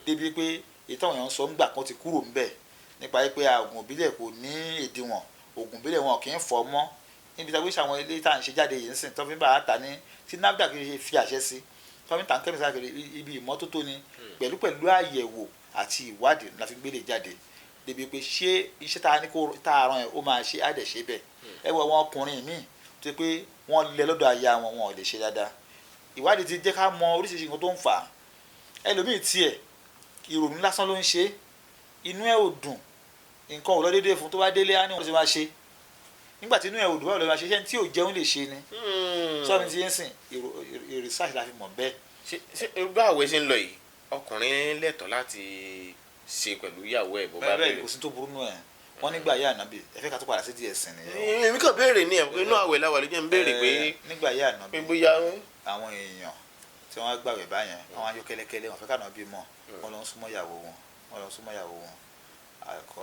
débi pé ìtàn èèyàn sọ ń gbà kan ti kúrò ńbẹ̀ nípa pé oògùn ìbílẹ̀ kò ní ìdíwọ̀n, oògùn ìbílẹ̀ wọn kì í fọ́ mọ́. Níbi tí a gbé ṣe àwọn ilé tá à ń ṣe jáde yìí ń sìn, tó fi ń bá a ta ní tí NAFDAC fi àṣẹ sí, tó fi ń tà ń kẹ́mísì káàkiri, ibi ìmọ́tótó ni, pẹ̀lú àyẹ̀wò àti ìwádìí la fi gbélé jáde, débi pé ṣé iṣẹ́ tá a ní kó tá a rán ẹ̀, ó máa ṣe, á dẹ̀ ṣe bẹ́ẹ̀. Ẹ wo àwọn ọkùnrin míì tó yẹ pé wọ́n lẹ lọ́dọ̀ aya wọn, wọn ò lè ṣe dáadáa. Ìwádìí ti jẹ́ ká mọ oríṣiríṣi nǹkan tó ń fà á. Ẹlòmíì tiẹ̀, ìrònú lásán ló ń ṣe é, inú ẹ̀ ò dùn, nǹkan ò lọ déédéé fún. Tó bá délé, á ní wọn ṣe máa ṣe nígbà tí inú ẹ̀ ò dùn, báwo ló máa ṣe? Ṣé tí ò jẹun lè ṣe ni? Sọ́ni ti ń sìn research la fi mọ̀ bẹ́ẹ̀. Ṣé irú àwẹ̀ ṣe ń lọ yìí, ọkùnrin lẹ́tọ̀ọ́ láti ṣe pẹ̀lú ìyàwó ẹ̀ bó bá Bẹ́ẹ̀ bẹ́ẹ̀, béèrè? kò sí tó burú nù ẹ̀. Wọ́n nígbà yá ànábì, ẹ fẹ́ ká tó padà sí díẹ̀ sìn nìyẹn. Èmi kàn béèrè ní ẹ̀, inú àwẹ̀ làwà ló jẹ́ ń béèrè pé Nígbà yá ànábì, pé bóyá àwọn èèyàn tí wọ́n gbàwẹ̀ báyẹn, wọ́n á yọ kẹ́lẹ́kẹ́lẹ́, wọ́n fẹ́ ká ànábì mọ̀, wọ́n lọ ń súnmọ́ ìyàwó wọn, wọ́n lọ ń súnmọ́ ìyàwó wọn.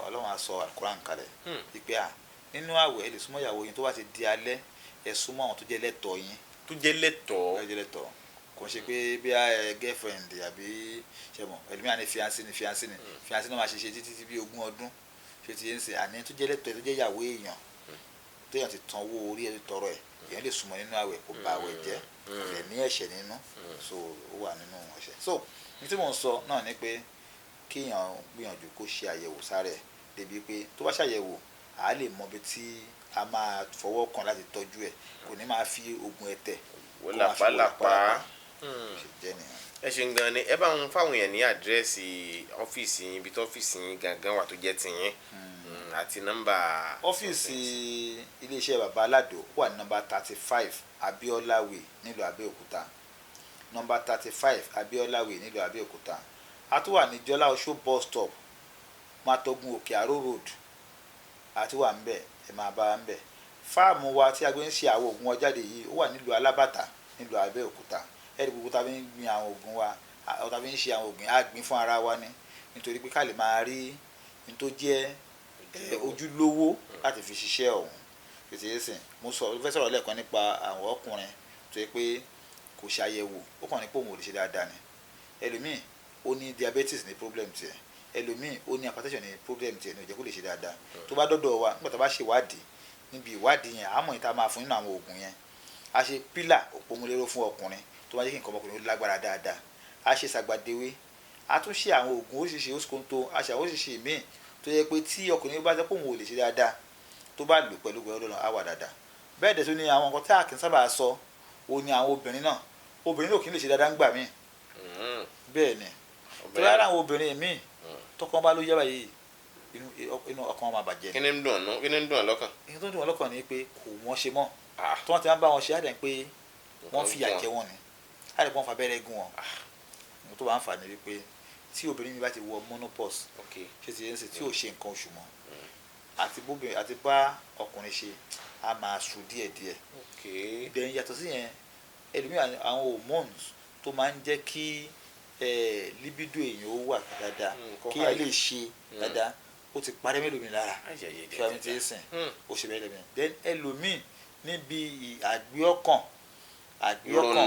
Ọlọ́run á sọ Àlùkùránì kalẹ̀ ìpè à nínú àwẹ̀, ẹ lè súnmọ́ ìyàwó yín, tó bá ti di alẹ́, ẹ súnmọ́ àwọn tó jẹ́ lẹ́tọ̀ọ́ yín. Tó jẹ́ lẹ́tọ̀ọ́. Ẹ jẹ́ lẹ́tọ̀ọ́, kò ń ṣe pé bí ẹ girlfriend àbí ṣe mọ̀. Ẹlòmíràn ní fiancé ní fiancé ní fiancé náà, máa ṣe títí tí bí 20 ọdún. Ṣe ti yẹn ń sè, àní tó jẹ́ lẹ́tọ̀ọ́, tó jẹ́ ìyàwó èèyàn, téèyàn ti tan owó orí ẹ̀ tọrọ ẹ̀, èèyàn lè súnmọ́ nínú àwẹ̀, kò bà àwẹ̀ jẹ́, kò dẹ̀ ní ẹ̀ṣẹ̀ nínú. So ó wà nínú ẹ̀ṣẹ̀. So ní tí mò ń sọ náà ni pé kéèyàn gbìyànjú kó ṣe àyẹ̀wò sára ẹ̀, débi pé tó bá ṣàyẹ̀wò, à á lè mọ ibi tí a máa fọwọ́ kàn láti tọ́jú ẹ̀, kò ní máa fi oògùn ẹ̀tẹ̀ wò kó máa fi wò lápálápá. Lápálápá bó ṣe jẹ́ nìyẹn. Ẹ ṣeun gan ni. Ẹ bá ń fáwọn èèyàn ní àdírẹ́sì ọ́fíìsì yín, ibi tó ọ́fíìsì yín gangan wà tó jẹ́ tiyín, àti nọ́mbà. Ọ́fíìsì iléeṣẹ́ Bàbá Aládò wà ní nọ́mbà 35 Abiola Way nílùú Abẹ́òkúta, nọ́mbà 35 Abiola Way nílùú Abẹ́òkúta. A tún wà ní Jọlá Oṣó bus stop, Matogun, Òkè Àró Road. A ti wà ńbẹ̀, ẹ máa bá wa ńbẹ̀. Fáàmù wa tí a gbé ń ṣe àwọn oògùn wa jáde yìí, ó wà nílùú Alábàtà nílùú Abẹ́òkúta. Ẹ̀rí gbogbo tá a fi ń gbin àwọn oògùn wa, tá a fi ń ṣe àwọn oògùn, á gbin fún ara wa ni, nítorí pé ká lè máa rí ní tó jẹ́ ojúlówó láti fi ṣiṣẹ́ ọ̀hún tètè yé sìn. Mo sọ fẹ́ sọ̀rọ̀ lẹ́ẹ̀kan nípa àwọn ọkùnrin tó yẹ pé kò ṣàyẹ̀wò, ó kàn ní pé òun ò lè ṣe dáadáa ni. Ẹlòmíì, ó ní diabetes ní problem tiẹ̀, ẹlòmíì, ó ní hypertension ní problem tiẹ̀, ní ó jẹ́ kó lè ṣe dáadáa. Tó bá dọ́dọ̀ wa, nígbà tó bá ṣe ìwádìí, níbi ìwádìí yẹn, àmọ́ ìta máa fún nínú àwọn oògùn yẹn. A ṣe pílà òpómúléró fún ọkùnrin tó máa jẹ́ kí nǹkan ọmọkùnrin ó lágbára dáadáa, a ṣe sàgbàdéwé, a tún ṣe àwọn oògùn oríṣiríṣi oṣùkóńtó, a ṣe àwọn oríṣiríṣi míì tó yẹ pé tí ọkùnrin bá jẹ́ pé òun ò lè ṣe dáadáa, tó bá lò pẹ̀lú gbẹ̀rọ lọ́nà, á wà dáadáa. Bẹ́ẹ̀ dẹ̀ tún ní àwọn nǹkan tí a kì í sábà sọ, òun ni àwọn obìnrin náà. Obìnrin náà kì í lè ṣe dáadáa ń gbà míì. Bẹ́ẹ̀ ni, tó yára àwọn obìnrin míì, tọkọ bá ló yá báyìí, inú ọkàn wọn máa bàjẹ́. Kí ni ń dùn ọ́? Kí ni ń dùn ọ́ lọ́kàn? Ìyẹn tó ń dùn ọ́ lọ́kàn ni pé kò wọ́n ṣe mọ́. Tí wọ́n ti máa ń bá wọn ṣe, á dẹ̀ pé wọ́n fìyà jẹ wọ́n ni, á dẹ̀ pé wọ́n fa abẹ́rẹ́ gún wọn. Ohun tó bá ń fà ní wípé tí obìnrin mi bá ti wọ menopause, ṣé ti yẹn ń ṣe, tí ò ṣe nǹkan oṣù mọ́, àti bóbìnrin àti bá ọkùnrin ṣe, á máa ṣu díẹ̀díẹ̀. Then yàtọ̀ sí yẹn, ẹlòmíràn, àwọn hormones tó máa ń jẹ́ kí libido èèyàn ó wà dáadáa, kó kí èèyàn high. lè ṣe dáadáa, ó ti parẹ́ mélòó lára. Ṣé wàá mi ti ń sìn? Ó ṣe bẹ́ẹ̀ lẹ́mìí. Then ẹlòmíì níbi àgbéọkàn Ìrònú.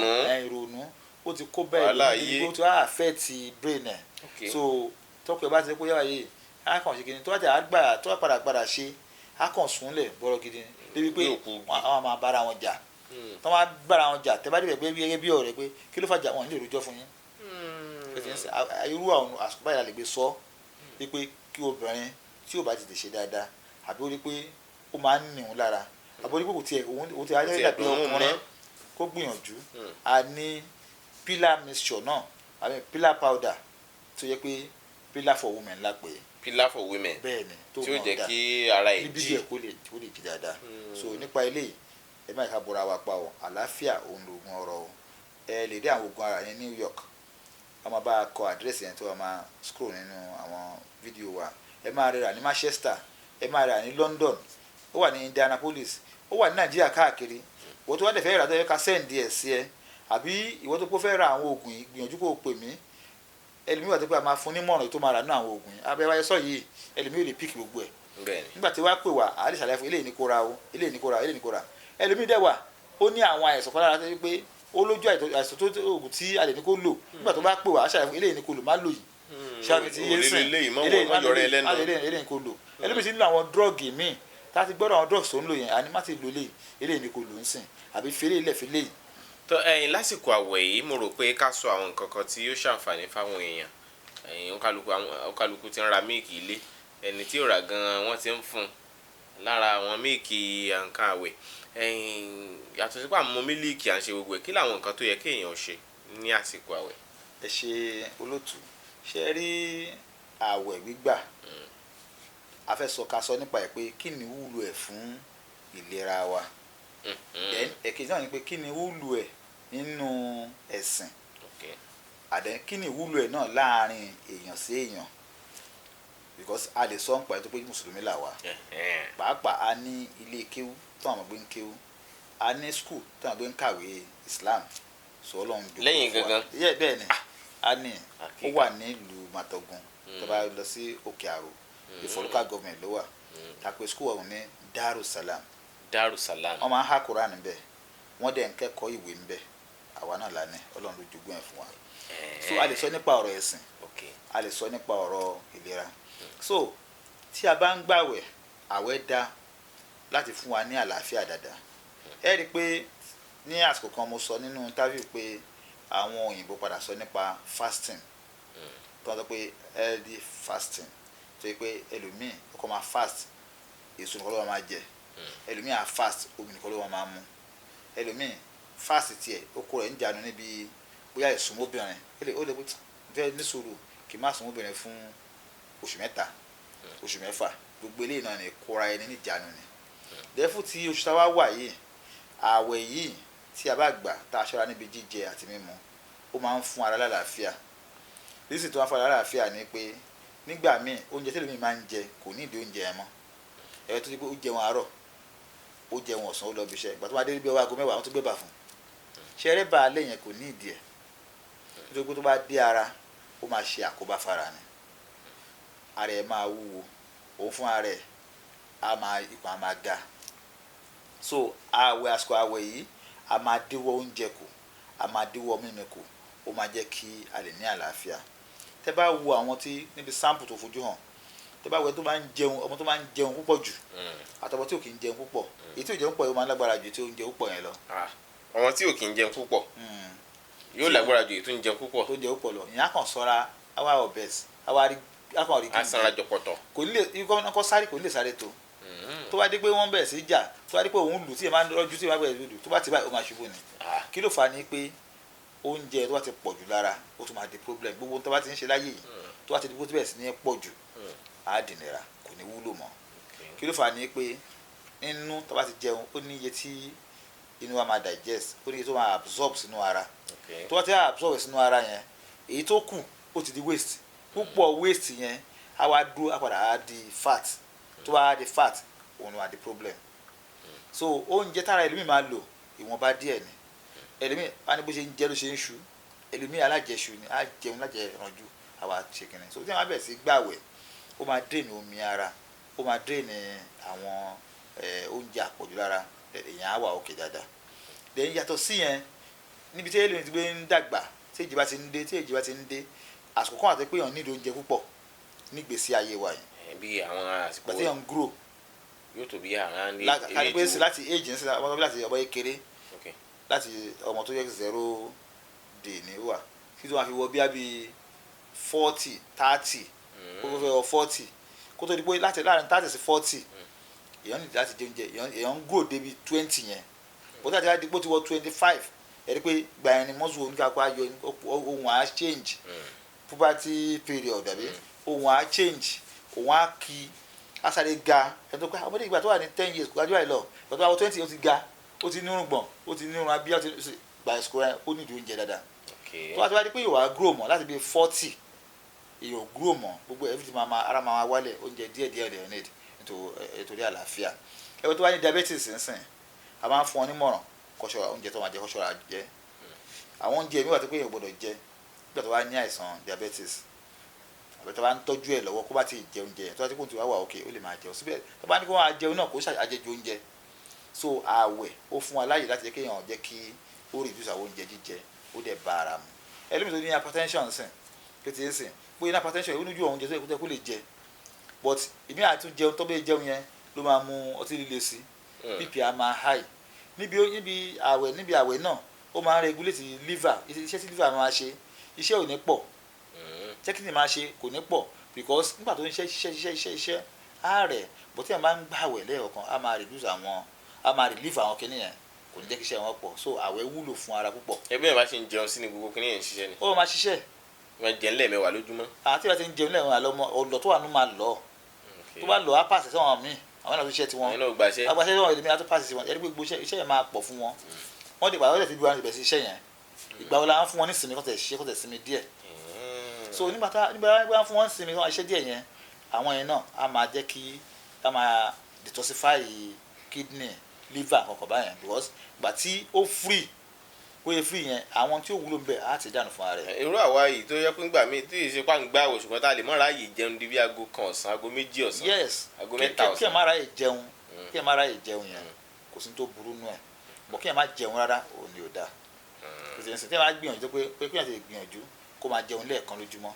Ìrònú, Ó ti kó bẹ́ẹ̀ Wàhálà lómi ayé. ó ti wá affect brain ẹ̀. So tọkọ ẹ bá ti kó yàrá yìí, á kàn ṣe kíni, tó bá ti àgbà tó bá padà padà ṣe, á kàn súnlẹ̀ bọ́rọ̀ gidi ni, débi pé Bí òkú igi. àwọn máa bára wọn jà. Tó máa bára wọn jà, tẹ́ bá débẹ̀ pé gẹ́gẹ́ bí ọ̀rẹ́ pé kí ló fàjà, wọn ní lè rojọ́ fún yín. Pé tí ń sẹ́, irú àwọn àsìkò báyìí la lè gbé sọ wípé kí obìnrin tí ò bá tètè ṣe dáadáa, àbí ó rí pé ó máa ń nìhun lára, àbí ó rí pé kò tiẹ̀ òun tiẹ̀ ayé tiẹ̀ dàbí dùn ún ọkùnrin, mọ́. Kó gbìyànjú. A ní pillar mixture náà àbí pillar powder tó yẹ pé pillar for women la pè é. Pillar for women. Bẹ́ẹ̀ ni, tó Tí ó náà jẹ́ dáa kí ara ẹ̀ níbi jí. díẹ̀ kó lè jí dáadáa. So nípa eléyìí, ẹ má ká bora wa pa o. Àlàáfíà òun lóògùn ọrọ̀ o. Ẹ lè dé àwọn oògùn ara yẹn New York, a máa bá a kọ àdírẹ́sì yẹn tó a máa scroll nínú àwọn fídíò wa. Ẹ máa rà ní Manchester, ẹ máa rà ní London, ó wà ní Indianapolis, ó wà ní Nàìjíríà káàkiri. Ìwọ tó wá dẹ̀ fẹ́ rà tó yẹ ká send ẹ̀ sí ẹ, àbí ìwọ tó kó fẹ́ ra àwọn oògùn yìí, gbìyànjú kó o pè mí. Ẹlòmíì wà tó pé a máa fún nímọ̀ràn tó máa rà nínú àwọn oògùn yìí. Abẹ́ wáyé sọ yìí, ẹlòmíì ò lè pick gbogbo ẹ̀. Nígbà tí wàá pè wá, àá lè ṣàlàyé fún eléyìí ní kó ra o, eléyìí ní kó ra, eléyìí ní kó ra. Ẹlòmíì dẹ̀ wà, ó ní àwọn àìsàn kan lára tó yẹ pé ó lójú àìsàn tó oògùn tí a lè ní kó lò. Nígbà tó bá pè wá, á ṣàlàyé fún eléyìí ní kó lò, má lò yìí. Ṣáà ti yé Ò lè sìn? lo eléyìí, mọ́ Eléyìí wọ́n má yọrọ ẹ lẹ́nu. má lò eléyìí, eléyìí kò lò. Ẹlòmíì ti ń lo àwọn drug míì tá a ti gbọ́dọ̀, àwọn drugs tó ń lò yẹn, àní má ti lò eléyìí, eléyìí ní kò lò ń sìn, àbí fẹ́lẹ́ ilẹ̀ fẹ́lẹ́ yìí. Tó ẹ̀yin, lásìkò àwẹ̀ yìí, mo rò pé ká sọ àwọn nǹkan kan tí yóò ṣàǹfààní fáwọn èèyàn. Ẹ̀yin òǹkálukú ti ń ra míìkì ilé, ẹni tí ò rà gan-an wọ́n ti ń fún un lára àwọn míìkì nǹkan àwẹ̀. Ẹ̀yin, yàtọ̀ sí pé à ń mu mílíìkì, à ń ṣe gbogbo ẹ̀, kí làwọn nǹkan tó yẹ kéèyàn ṣe ní àsìkò àwẹ̀? Ẹ ṣe, olótù. Ṣe rí àwẹ̀ gbígbà, a fẹ́ sọ ká sọ nípa ẹ̀ pé kí ni wúlò ẹ̀ fún ìlera wa. Then ẹ̀kejì náà ni pé kí ni wúlò ẹ̀ nínú ẹ̀sìn, àdẹ kí ni ìwúlò ẹ̀ náà láàrin èèyàn sí èèyàn, because a lè sọ ń pa ẹ̀ tó pé mùsùlùmí là wá. Pàápàá a ní ilé kéwú tó àwọn gbé ń kéwú, a ní school tó àwọn gbé ń kàwé Islam, sọ Ọlọ́run jogún Lẹ́yìn fún wa. gangan? Yeah, bẹ́ẹ̀ ni, a ní ó Àkíkà. wà nílùú Màtọ̀gùn. Tó bá lọ sí Òkè Àrò, Ifọ̀ local government ló wà, tàpé school ọ̀hún ní Darussalam. Darussalam. Wọ́n máa ń há Quran níbẹ̀, wọ́n dẹ̀ ń kẹ́kọ̀ọ́ ìwé níbẹ̀. Àwa náà la ní, Ọlọ́run ló jogún ẹ̀ fún wa. So a lè sọ nípa ọ̀rọ̀ ẹ̀sìn, a lè sọ nípa ọ̀rọ̀ ìlera. So tí a bá ń gbàwẹ̀, àwẹ̀ dá láti fún wa ní àlàáfíà dáadáa. Ẹ rí i pé ní àsìkò kan, mo sọ nínú interview pé àwọn òyìnbó padà sọ nípa fasting, tó wọ́n sọ pé healthy fasting, tó yẹ pé ẹlòmíì ó kọ́ máa fast, èso nìkan ló máa jẹ. Ẹlòmíì á fast, omi nìkan ló máa mu. Ẹlòmíì fast tiẹ̀, ó kó rẹ̀ ń jánu níbi bóyá ìsúnmọ́bìnrin. Ó lè fẹ́ ní sùúrù kì í má súnmọ́bìnrin fún oṣù 3, oṣù 6. Gbogbo eléyìí náà ní kóra ẹni níjànú ni. Dẹ́fù tí oṣù táwa wà yìí, ààwẹ̀ yìí, tí a bá gbà tá a ṣọ́ra níbi jíjẹ àti mímu, ó máa ń fún ara lálàáfíà. Lísì tó máa ń fún ara lálàáfíà ni pé nígbà míì, oúnjẹ tí ẹlòmíì máa ń jẹ kò ní ìdí oúnjẹ yẹn mọ́. Ẹ̀rọ tó ti pé ó jẹun àárọ̀, ó jẹun ọ̀sán, ó lọ bí iṣẹ́. Ìgbà tó máa dé bí ọwọ́ aago 10, wọ́n tún gbé bà fún un. Ṣeré bá a lẹ́yìn, kò ní ìdí ẹ̀, nítorí pé tó bá dé ara, ó máa ṣe àkóbá fara ni. Ara ẹ̀ máa wúwo, òun fún ara ẹ̀ á máa ikùn á máa ga. So ààwẹ̀, àsìkò ààwẹ̀ yìí, a máa díwọ́ oúnjẹ kù, a máa díwọ́ mímu kù. Ó máa jẹ́ kí a lè ní àlàáfíà. Tẹ́ bá wo àwọn tí níbi sample tó fojú hàn, tẹ́ bá wo ẹni tó máa ń jẹun, ọmọ tó máa ń jẹun púpọ̀ jù àtọmọ tí ò kì í jẹun púpọ̀, èyí tí ò jẹun púpọ̀ yìí, ó máa ń lágbára ju èyí tí ó ń jẹun púpọ̀ yẹn lọ. Ah, àwọn tí ò kì í jẹun púpọ̀ yóò lágbára ju èyí tó ń jẹun púpọ̀. Tó ń jẹun púpọ̀ lọ, ìyẹn á kàn sọ́ra, á wá obese, á wá rí, á kàn rí. Á sanra jọpọtọ. Kò ní lè ikọ́ kọ́ sáré, kò ní lè sáré tó. Tó bá dé pé wọ́n bẹ̀rẹ̀ sí í jà, tó bá dé pé òun lù tí yẹn máa ń rọ́jú, tí yẹn máa bẹ̀rẹ̀ sí lù, tó bá ti báyìí, ó máa ṣubú ni. Kí ló fà á? Ni pé oúnjẹ tó bá ti pọ̀ jù lára, ó tún máa di problem. Gbogbo tó bá ti ń ṣe láyé yìí, tó bá ti di bó ti bẹ̀rẹ̀ sí ní pọ̀ jù, á dìnira, kò ní wúlò mọ́. Kí ló fà á? Ni pé nínú tó bá ti jẹun, ó ní iye tí inú wa máa digest, ó ní iye tó máa absorb sínú ara. Tó bá ti absorb sínú ara yẹn, èyí tó kù ó ti di waste. Púpọ̀ waste yẹn á wá dúró, á padà á di fat. Tó bá di fat, òun ló wá di problem. So oúnjẹ tára ẹlòmíì máa lò, ìwọ̀nba díẹ̀ ni. Ẹlòmíì á ní bó ṣe ń jẹ ló ṣe ń ṣu. Ẹlòmíì alájẹṣu ni, á jẹun lájẹ ìrànjú, àwa ṣe kìnnì. So tí wọn bá bẹ̀rẹ̀ sí gbàwẹ̀, ó máa drain omi ara, ó máa drain àwọn oúnjẹ àpọ̀jù lára èèyàn, á wà òkè dáadáa. Then yàtọ̀ sí yẹn, níbi tí ẹlòmíì ti gbé ń dàgbà Tí èjì bá ti ń dé, tí èjì bá ti ń dé, àsìkò kan àti pé èèyàn nílò oúnjẹ púpọ̀ nígbèésí ayé wa yìí. Bí àwọn àsìkò Ìgbà tí èèyàn ń grow, yóò tó bí àrán ní ká ní pé sí láti age ń sìn, ọmọ láti ọmọ kékeré, láti ọmọ tó yẹ 0 day ní wà kí tó máa fi wọ bí i 40, 30, kó tó fẹ́ wọ 40, kó tó di pé láti láàrin 30 sí 40, èèyàn ní láti jẹ oúnjẹ. Èèyàn ń grow débi 20 yẹn, bó tó àti di pé ó ti wọ 25, ẹ rí pé gbà yẹn ni mọ́sù oníkàkọ́ ayọ̀, ohun á change, puberty period, àbí ohun á change, ohun á kí á sáré ga. Ẹni tó pé ọmọdé ìgbà tó wà ní 10 years kò gájú báyìí lọ, ìgbà tó wà wọ 20, ó ti ga, ó ti nírùngbọ̀n, ó ti nírun abíyá, ó ti gbà ẹ̀sìkò rẹ̀, ó nídìí oúnjẹ dáadáa. Tó bá ti wá di pé ìwà grow mọ́ láti bí 40, èèyàn ò grow mọ́, gbogbo everything máa ara máa wálẹ̀, oúnjẹ díẹ̀ díẹ̀ lè need nítorí àlàáfíà. Ẹ̀wọ̀n tó bá ní diabetes nsìn, a máa ń fún ọ nímọ̀ràn kó ṣọ́ra oúnjẹ tó máa jẹ, kó ṣọ́ra jẹ àwọn oúnjẹ mi wà tó pé èèyàn gbọ́dọ̀ jẹ nígbà tó bá ní àìsàn diabetes, àbí tó bá ń tọ́jú ẹ̀ lọ́wọ́, kó bá ti jẹ oúnjẹ tó bá ti kó ti wá wà òkè, ó lè máa jẹun síbẹ̀. Tó bá ní kó máa jẹun náà, kó ṣàjẹjù oúnjẹ. So ààwẹ̀ ó fún wa láàyè láti jẹ́ kéèyàn jẹ́ kí ó reduce àwọn oúnjẹ jíjẹ, ó dẹ̀ bá ara mu. Ẹlòmíì tó ní hypertension sìn, tó ti ń sìn bóyá ní hypertension, ó ní ojú àwọn oúnjẹ tó yẹ kó tẹ́ kó lè jẹ, but ìmí àti jẹun tó bẹ́ẹ̀ jẹun yẹn ló máa mu ọtí líle sí, BP á máa high. Níbi ààwẹ̀ náà, ó máa ń regulate liver. Iṣẹ́ tí liver máa ṣe, iṣẹ́ ò ní pọ̀, iṣẹ́ kí ni máa ṣe kò ní pọ̀, because nígbà tó ń ṣe iṣẹ́ iṣẹ́ iṣẹ́ iṣẹ́ á rẹ̀. But tí a máa ń gbàwẹ̀ lẹ́ẹ̀kan, á máa reduce àwọn, á máa relieve àwọn kinní yẹn, kò ní jẹ́ kí iṣẹ́ wọn pọ̀. So àwẹ̀ wúlò fún ara púpọ̀. Ẹbí ẹ̀ bá ṣe ń jẹun sí ni gbogbo kinní yẹn ń ṣiṣẹ́ ni? Ó máa ṣiṣẹ́. Wọ́n jẹun lẹ́ẹ̀mẹ́wàá lójúmọ́. Àti ìbá ti ń jẹun lẹ́ẹ̀mẹ́wàá lọ́mọ ọ̀lọ́ tó wà nù máa lọ, tó bá lọ, á pàṣẹ sọ́wọ́n míì, àwọn náà tó ṣiṣẹ́ tiwọn. Àwọn náà gbàṣẹ́. Agbáṣẹ́ wọn, èmi á tó pàṣẹ sí wọn. Ẹni pé gbogbo iṣẹ́ yẹn máa pọ̀ fún wọn. Wọ́n dìgbà wọ́n dẹ̀ ti bí wọn bẹ̀rẹ̀ sí iṣẹ́ yẹn, ìgbà wo la ń fún wọn ní sinmi, kó tẹ̀ ṣiṣẹ́, kó tẹ̀ sinmi díẹ̀? So nígbà tá fún wọn sinmi, wọn iṣẹ́ díẹ̀ yẹn, àwọn yẹn náà á máa jẹ́ kí á máa detoxify kidney, liver kankan báyẹn, because ìgbà tí ó free, ó yẹ free yẹn, àwọn tí ó wúlò ń bẹ̀ á ti dànù fún ara rẹ̀. Irú àwa yìí tó yẹ pé ńgbà míì tí ìṣe pàǹgbà àwò, ṣùgbọ́n tá a lè mọ́ra ààyè jẹun di bí aago 1 ọ̀sán, aago 2 ọ̀sán, aago 3 kí ẹ ọ̀sán. má ráyè jẹun, kí ẹ má ráyè jẹun yẹn, kò sí ní tó burú nù ẹ bọ̀. Kí ẹ má jẹun rárá, òun ni ò dáa. Kò sí ní sìn tí ẹ má gbìyànjú pé kí ẹ ti gbìyànjú kó máa jẹun lẹ́ẹ̀kan lójúmọ́,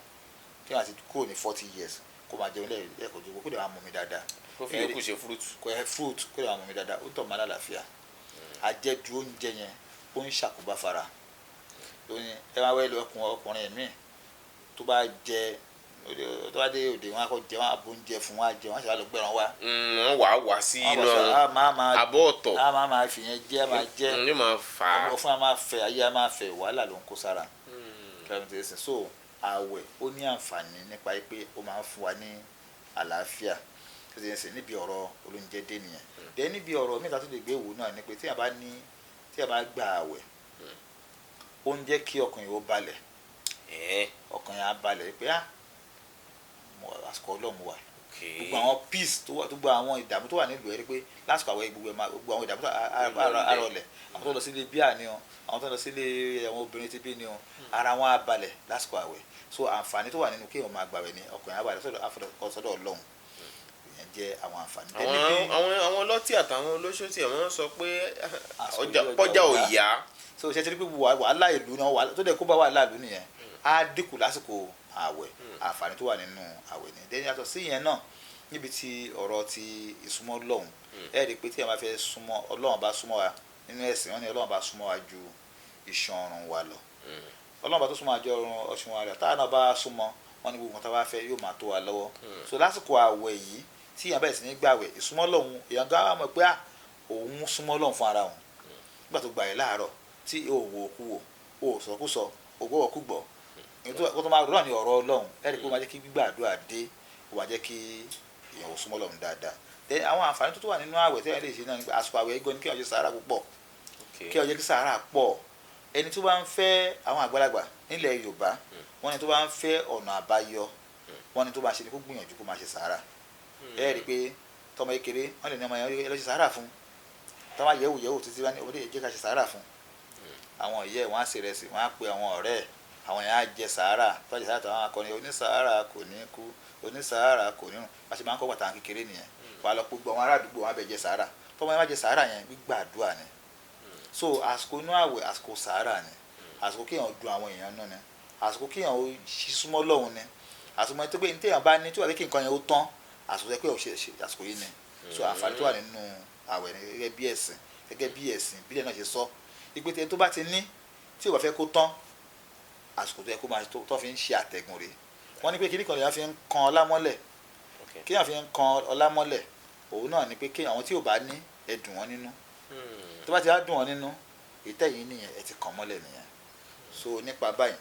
kí ẹ ti kúrò ní 40 years, kó máa jẹun lẹ́ẹ̀kan lójúmọ́, kó lè máa mú mi dáadáa. Kó fi yòókù ṣe fruit. Kó ẹ fruit, kó lè máa mú mi dáadáa, ó tọ̀ máa lálàáfíà. Àjẹjù oúnjẹ yẹn, ó ń ṣàkóbá fara lóní. Ẹ máa wẹ́ lọ ọkùnrin míì tó bá jẹ, tó bá dé òde, wọn á kọ́ jẹ, wọn á bó oúnjẹ fún wọn, á jẹ, wọn á sì wá lọ gbẹ̀ràn wá. Wọ́n wàá wá sí Wọ́n inú bọ̀ sọ, á máa máa abọ́ ọ̀tọ̀. Á máa máa fi yẹn jẹ, á máa jẹ. Yóò máa fà á. Ọmọ fún á máa fẹ ayé, á máa fẹ, wàhálà ló ń kó sára. So ààwẹ̀ ó ní àǹfààní nípa pé ó máa ń fún wa ní àlàáfíà tó ti ń sìn. Níbi ọ̀rọ̀ olóúnjẹ dé nìyẹn. Dẹ níbi ọ̀rọ̀ mìíràn tó lè gbé wò náà ni pé tí a bá gba ààwẹ̀, ó ń jẹ́ kí ọkàn yìí ó balẹ̀. Ọkàn yẹn á balẹ̀ pé á àsìkò Ọlọ́run wà. Gbogbo àwọn peace tó wà, gbogbo àwọn ìdààmú tó wà nílùú, ẹ rí pé lásìkò àwẹ̀, gbogbo ẹ̀ máa, gbogbo àwọn ìdààmú tó ara ọlẹ̀, àwọn tó lọ sílé bíà ni o, àwọn tó lọ sílé àwọn obìnrin ti bí ni o, ara wọn á balẹ̀ lásìkò àwẹ̀. So àǹfààní tó wà nínú kéèyàn máa gbàwẹ̀ ni ọkàn yẹn á balẹ̀ sọ́dọ̀ Ọlọ́run. Ìyẹn jẹ́ àwọn àǹfààní. Àwọn ọlọ́tí àtàwọn olóṣó tí wọ́n sọ pé Àsìkò ọjà yìí pọ́jà ò ọjà ò yá. So ṣe ti rí pé wàhálà ìlú náà, wàhálà tó dẹ̀ kó bá wàhálà ìlú nìyẹn, á dínkù lásìkò ààwẹ̀. Àǹfààní tó wà nínú ààwẹ̀ ni. Then yàtọ̀ sí ìyẹn náà, níbi tí ọ̀rọ̀ ti ìsúnmọ́ Ọlọ́run, ẹ rí i pé tí ẹ máa fẹ́ súnmọ́ Ọlọ́run, bá súnmọ́ wa nínú ẹ̀sìn wọn ni Ọlọ́run bá súnmọ́ wa ju iṣan ọrùn wa lọ. Ọlọ́run bá tó súnmọ́ àjọ ọrùn ọ̀ṣun wa rẹ̀, táwọn náà bá súnmọ́ wọn ní gbogbo nǹkan tá a bá fẹ́ yóò máa tó wa lọ́wọ́. So lásìkò ààwẹ̀ yìí, tí èèyàn bẹ̀rẹ̀ sí ní gbààwẹ̀, ìsúnmọ́ Ọlọ́run, èèyàn gan á mọ̀ pé à òun súnmọ́ Ọlọ́run fún ara òun. Nígbà tó gbà yẹn láàárọ̀, tí o wò kú wò, o sọ kú sọ, o gbọ́ kú gbọ́, èyí tó máa rọ̀ ní ọ̀rọ̀ Ọlọ́run, ẹ rí i pé ó máa jẹ́ kí gbígbàdúrà dé, ó máa jẹ́ kí èèyàn ò súnmọ́ Ọlọ́run dáadáa. Then àwọn àǹfààní tó wà nínú ààwẹ̀ tí èèyàn lè ṣe náà ni pé àsìkò ààwẹ̀ gan ni kí èèyàn ṣe sàárà púpọ̀, kí èèyàn jẹ́ kí sàárà pọ̀. Ẹni tó bá ń fẹ́, àwọn àgbàlagbà nílẹ̀ Yorùbá, wọ́n ní tó bá ń fẹ́ ọ̀nà àbáyọ, wọ́n ní tó bá ṣe ni kó gbìyànjú kó máa ṣe sàárà. Ẹ rí i pé tọmọ kékeré, wọ́n lè ní ọmọ yẹn lọ ṣe sàárà fún, tọmọ yẹ̀wò yẹ̀wò títí wọ́n ní ọmọdé jẹ́ ká ṣe sàárà fún. Àwọn ìyẹ́ wọn á ṣe rẹsì, wọ́n á pe àwọn ọ̀rẹ́ ẹ̀, àwọn yẹn á jẹ sàárà. Tó bá jẹ sàárà tó, àwọn akọni onísàárà kò ní kú, onísàárà kò ní rùn. Bá ṣe máa ń kọ́ pàtàkì kékeré nìyẹn. Wàá lọ gbogbo àwọn ará àdúgbò, wọn á bẹ jẹ sàárà. Tọmọ yẹn bá jẹ sàárà yẹn, gbígbàdúrà ni. So àsìkò inú àwẹ̀, àsìkò sàárà ni. Àsìkò kéèyàn dùn àwọn èèyàn náà ni, àsìkò kéèyàn ó ṣí súnmọ́ Ọlọ́hun ni, àsìkò tó pé ní téèyàn bá ní tí wàá fẹ́ kí nǹkan yẹn ó tán, àsìkò tó yẹ pé ó ṣe àsìkò yìí ni. So àǹfààní tó wà nínú àwẹ̀ ni gẹ́gẹ́ bí ẹ̀sìn ìbílẹ̀ náà ṣe sọ ìpè tí ẹni tó bá ti ní tí ò bá fẹ́ kó tán, àsìkò tó yẹ kó máa tó fi ń ṣe àtẹ̀gùn rèé. Wọ́n ní pé kíní kan lèèyàn fi ń kan ọlá mọ́lẹ̀. Kéèyàn fi ń kan ọlá mọ́lẹ̀, òun náà ni pé kéèyàn, àwọn tí ò bá ní, ẹ dùn wọ́n nínú. Tó bá ti wá dùn wọ́n nínú, ìtẹ̀yìn nìyẹn, ẹ ti kàn mọ́lẹ̀ nìyẹn. So nípa báyìí,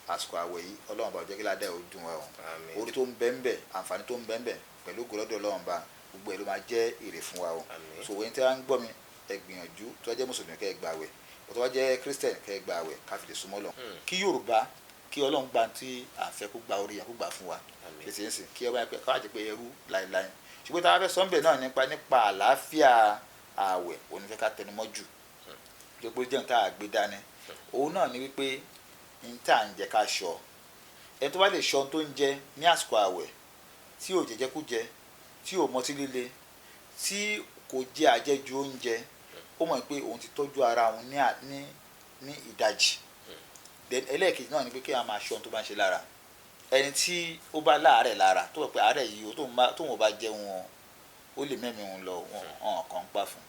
àsìkò àwẹ̀ yìí, Ọlọ́run bá jẹ́ kí ládàá ó dùn wá o. Àmín. Orí tó ń bẹ ń bẹ, àǹfààní tó ń bẹ ń bẹ, pẹ̀lú ògo lọ́dọ̀ Ọlọ́run bá, gbogbo ẹ̀ ló máa jẹ́ èrè fún wa o. Àmín. So wẹ́n tí wọ́n ń gbọ́ mi, ẹ gbìyànjú, tó bá jẹ́ mùsùlùmí, kẹ́ ẹ gbà àwẹ̀, tó bá jẹ́ Christian, kẹ́ ẹ gbà àwẹ̀, ká fi lè súnmọ́ lọ kí Yorùbá, kí Ọlọ́run gba tí à ń fẹ́, kó gba orí yẹn, kó gbà fún wa. Àmín. Èsì ń sìn kí ọba yẹn pé káwá jẹ́ pé ẹrú láéláé. Ṣùgbọ́n tá a fẹ́ sọ ń bẹ̀ náà nípa àlàáfíà ààwẹ̀, òun ni fẹ́ ká tẹnumọ́ jù, tó pé jẹun tá a gbé dání, òun náà ni wípé n tá à ń jẹ, ká ṣọ́. Ẹni tó bá lè ṣọ́ ohun tó ń jẹ ní àsìkò ààwẹ̀, tí ò jẹjẹkújẹ, tí ò mọtí líle, tí kò jẹ àjẹjù oúnjẹ, ó mọ̀ pé òun ti tọ́jú ara òun ní ìdajì. Then ẹlẹ́ẹ̀kejì náà ni pé kí a máa ṣọ́ ohun tó bá ń ṣe lára. Ẹni tí ó bá láàárẹ̀ lára, tó rò pé àárẹ̀ yìí o, tóun ò bá jẹun o, ó lè mẹ́mìí òun lọ, wọn kàn ń pa fún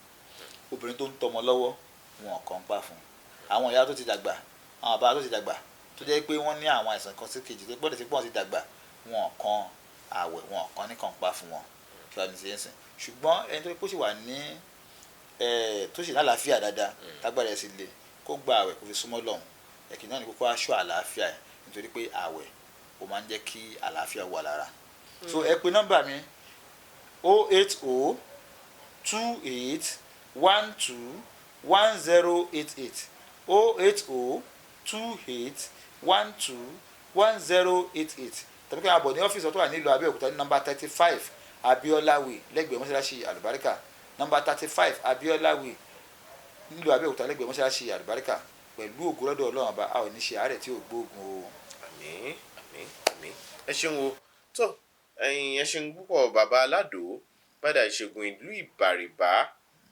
obìnrin tó ń tọmọ lọ́wọ́, wọn kàn ń pa fún àwọn ìyá tó ti dàgbà, àwọn bàbá tó ti dàgbà, tó jẹ́ pé wọ́n ní àwọn àìsàn kan sí kejì tó gbọ́dọ̀ ti pọ̀ ti dàgbà, wọn kàn àwẹ̀, wọn kàn ní kàn pa fún wọn kí wọ́n ti ṣe ń sìn. Ṣùgbọ́n ẹni tó kó sì wà ní tó sì lálàáfíà dáadáa, tágbára ẹ̀ sì le, kó gba àwẹ̀, kó fi súnmọ́ lọ́hùn. Ẹ̀kí náà ni kókó aṣọ àlàáfíà ẹ̀, nítorí pé àwẹ̀, ó máa ń jẹ́ kí àlàáfíà wà lára. So ẹ pe nọ́mbà mi, 08028121088, 08028121088, tàbí kí a bọ̀ ní ọ́fíìsì tó wà nílùú Abẹ́òkúta ní nọ́mbà 35 Abiola Way, lẹ́gbẹ̀ẹ́ mọ́ṣáláṣí Àlùbáríkà. Nọ́mbà 35 Abiola Way, nílùú Abẹ́òkúta, lẹ́gbẹ̀ẹ́ mọ́ṣáláṣí Àlùbáríkà. Pẹ̀lú ògo lọ́dọ̀ Ọlọ́run Ọba, a ò ní ṣe àárẹ̀ tí ò gbóògùn o. Àmín, àmín, àmín. Ẹ ṣeun o. Tó ẹ̀yin, ẹ ṣeun púpọ̀, bàbá Aládò padà ìṣègùn ìlú Ìbàrìbá.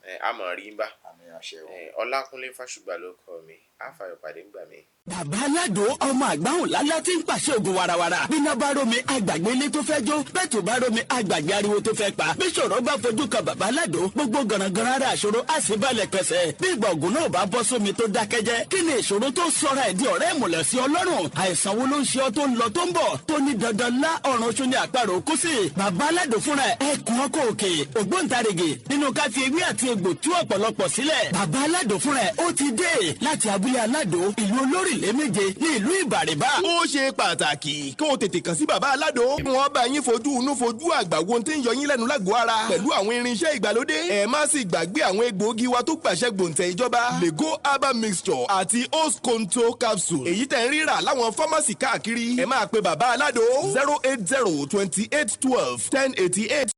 Ẹ àmọ̀ rí ń bá. Àmín, àṣẹ o. Ẹ, Ọlákúnlé Fásùgbà ló kọ mi, àfàyọ̀ pàdé ń gbà mí. Bàbá Aládò, ọmọ àgbáhùn lálá tí ń pàṣẹ ògùn warawara. Bíná bá rómi, àgbàgbé ilé tó fẹ́ jó. Bẹ́ẹ̀ tó bá rómi, àgbàgbé ariwo tó fẹ́ pa. Bí ṣòro bá fojú kan bàbá Aládò, gbogbo gànàgànà ara àṣòro á sì balẹ̀ pẹ̀sẹ̀. Bí ìgbà ògùn náà bá bọ́ sómi tó dákẹ́jẹ́, kí ni ìṣòro tó sọra ẹ̀ di ọ̀rẹ́ ìmùlẹ̀ sí Ọlọ́run? Àìsàn wo ló ń ṣe ọ́ tó ń lọ tó ń bọ̀, tó ní dandan lá ọ̀run oṣù ní àparò kú sí? Bàbá Aládò fúnra ẹ̀, ẹkùn ọkọ̀ òkè, ògbóǹtarìgì nínú ká fi ewé àti egbò tú ọ̀pọ̀lọpọ̀ sílẹ̀. Bàbá Aládò fúnra ẹ̀, ó ti dé láti abúlé Aládò, ìlú olórílẹ̀ méje ní ìlú Ìbàrìbà. Ó ṣe pàtàkì kó o tètè kàn sí bàbá Aládò. Wọ́n bá yín fojú inú fojú àgbà wo tí ń yọ yín lẹ́nu lágọ̀ọ́ ara pẹ̀lú àwọn irinṣẹ́ ìgbàlódé. Ẹ má sì gbàgbé àwọn egbòogi wa tó gbàṣẹ gbòǹtẹ̀ ìjọba, Lego herbal mixture àti Osconto capsule, èyí tẹ̀ ń rírà láwọn pharmacy káàkiri. Ẹ máa pe bàbá Aládò 08028121088.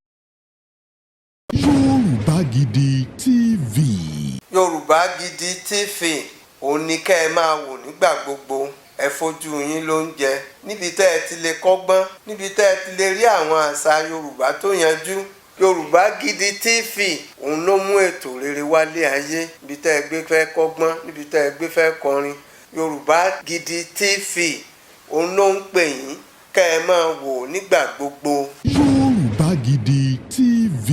Yorùbá Gidi TV. Yorùbá Gidi TV, òun ni kẹ́ ẹ máa wò nígbà gbogbo. Ẹ fojú yín ló ń jẹ níbi tẹ́ ẹ ti lè kọ́gbọ́n, níbi tẹ́ ẹ ti lè rí àwọn àṣà Yorùbá tó yanjú. Yorùbá Gidi TV, òun ló mú ètò rere wálé ayé. Níbi tẹ́ ẹ gbé fẹ́ kọ́gbọ́n, níbi tẹ́ ẹ gbé fẹ́ kọrin, Yorùbá Gidi TV, òun ló ń pè yín kẹ́ ẹ máa wò nígbà gbogbo. Yorùbá Gidi TV.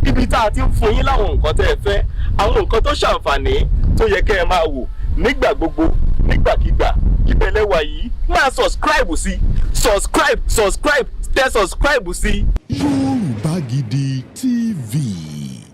Ibi tá a ti ń fún yín láwọn nǹkan tẹ́ ẹ fẹ́, àwọn nǹkan tó ṣàǹfààní tó yẹ kẹ́ ẹ máa wò nígbà gbogbo, nígbàkigbà, ìbẹ̀lẹ̀ wà yìí. Máa subscribe sí, subscribe, subscribe, tẹ subscribe sí. Yorùbá Gidi TV.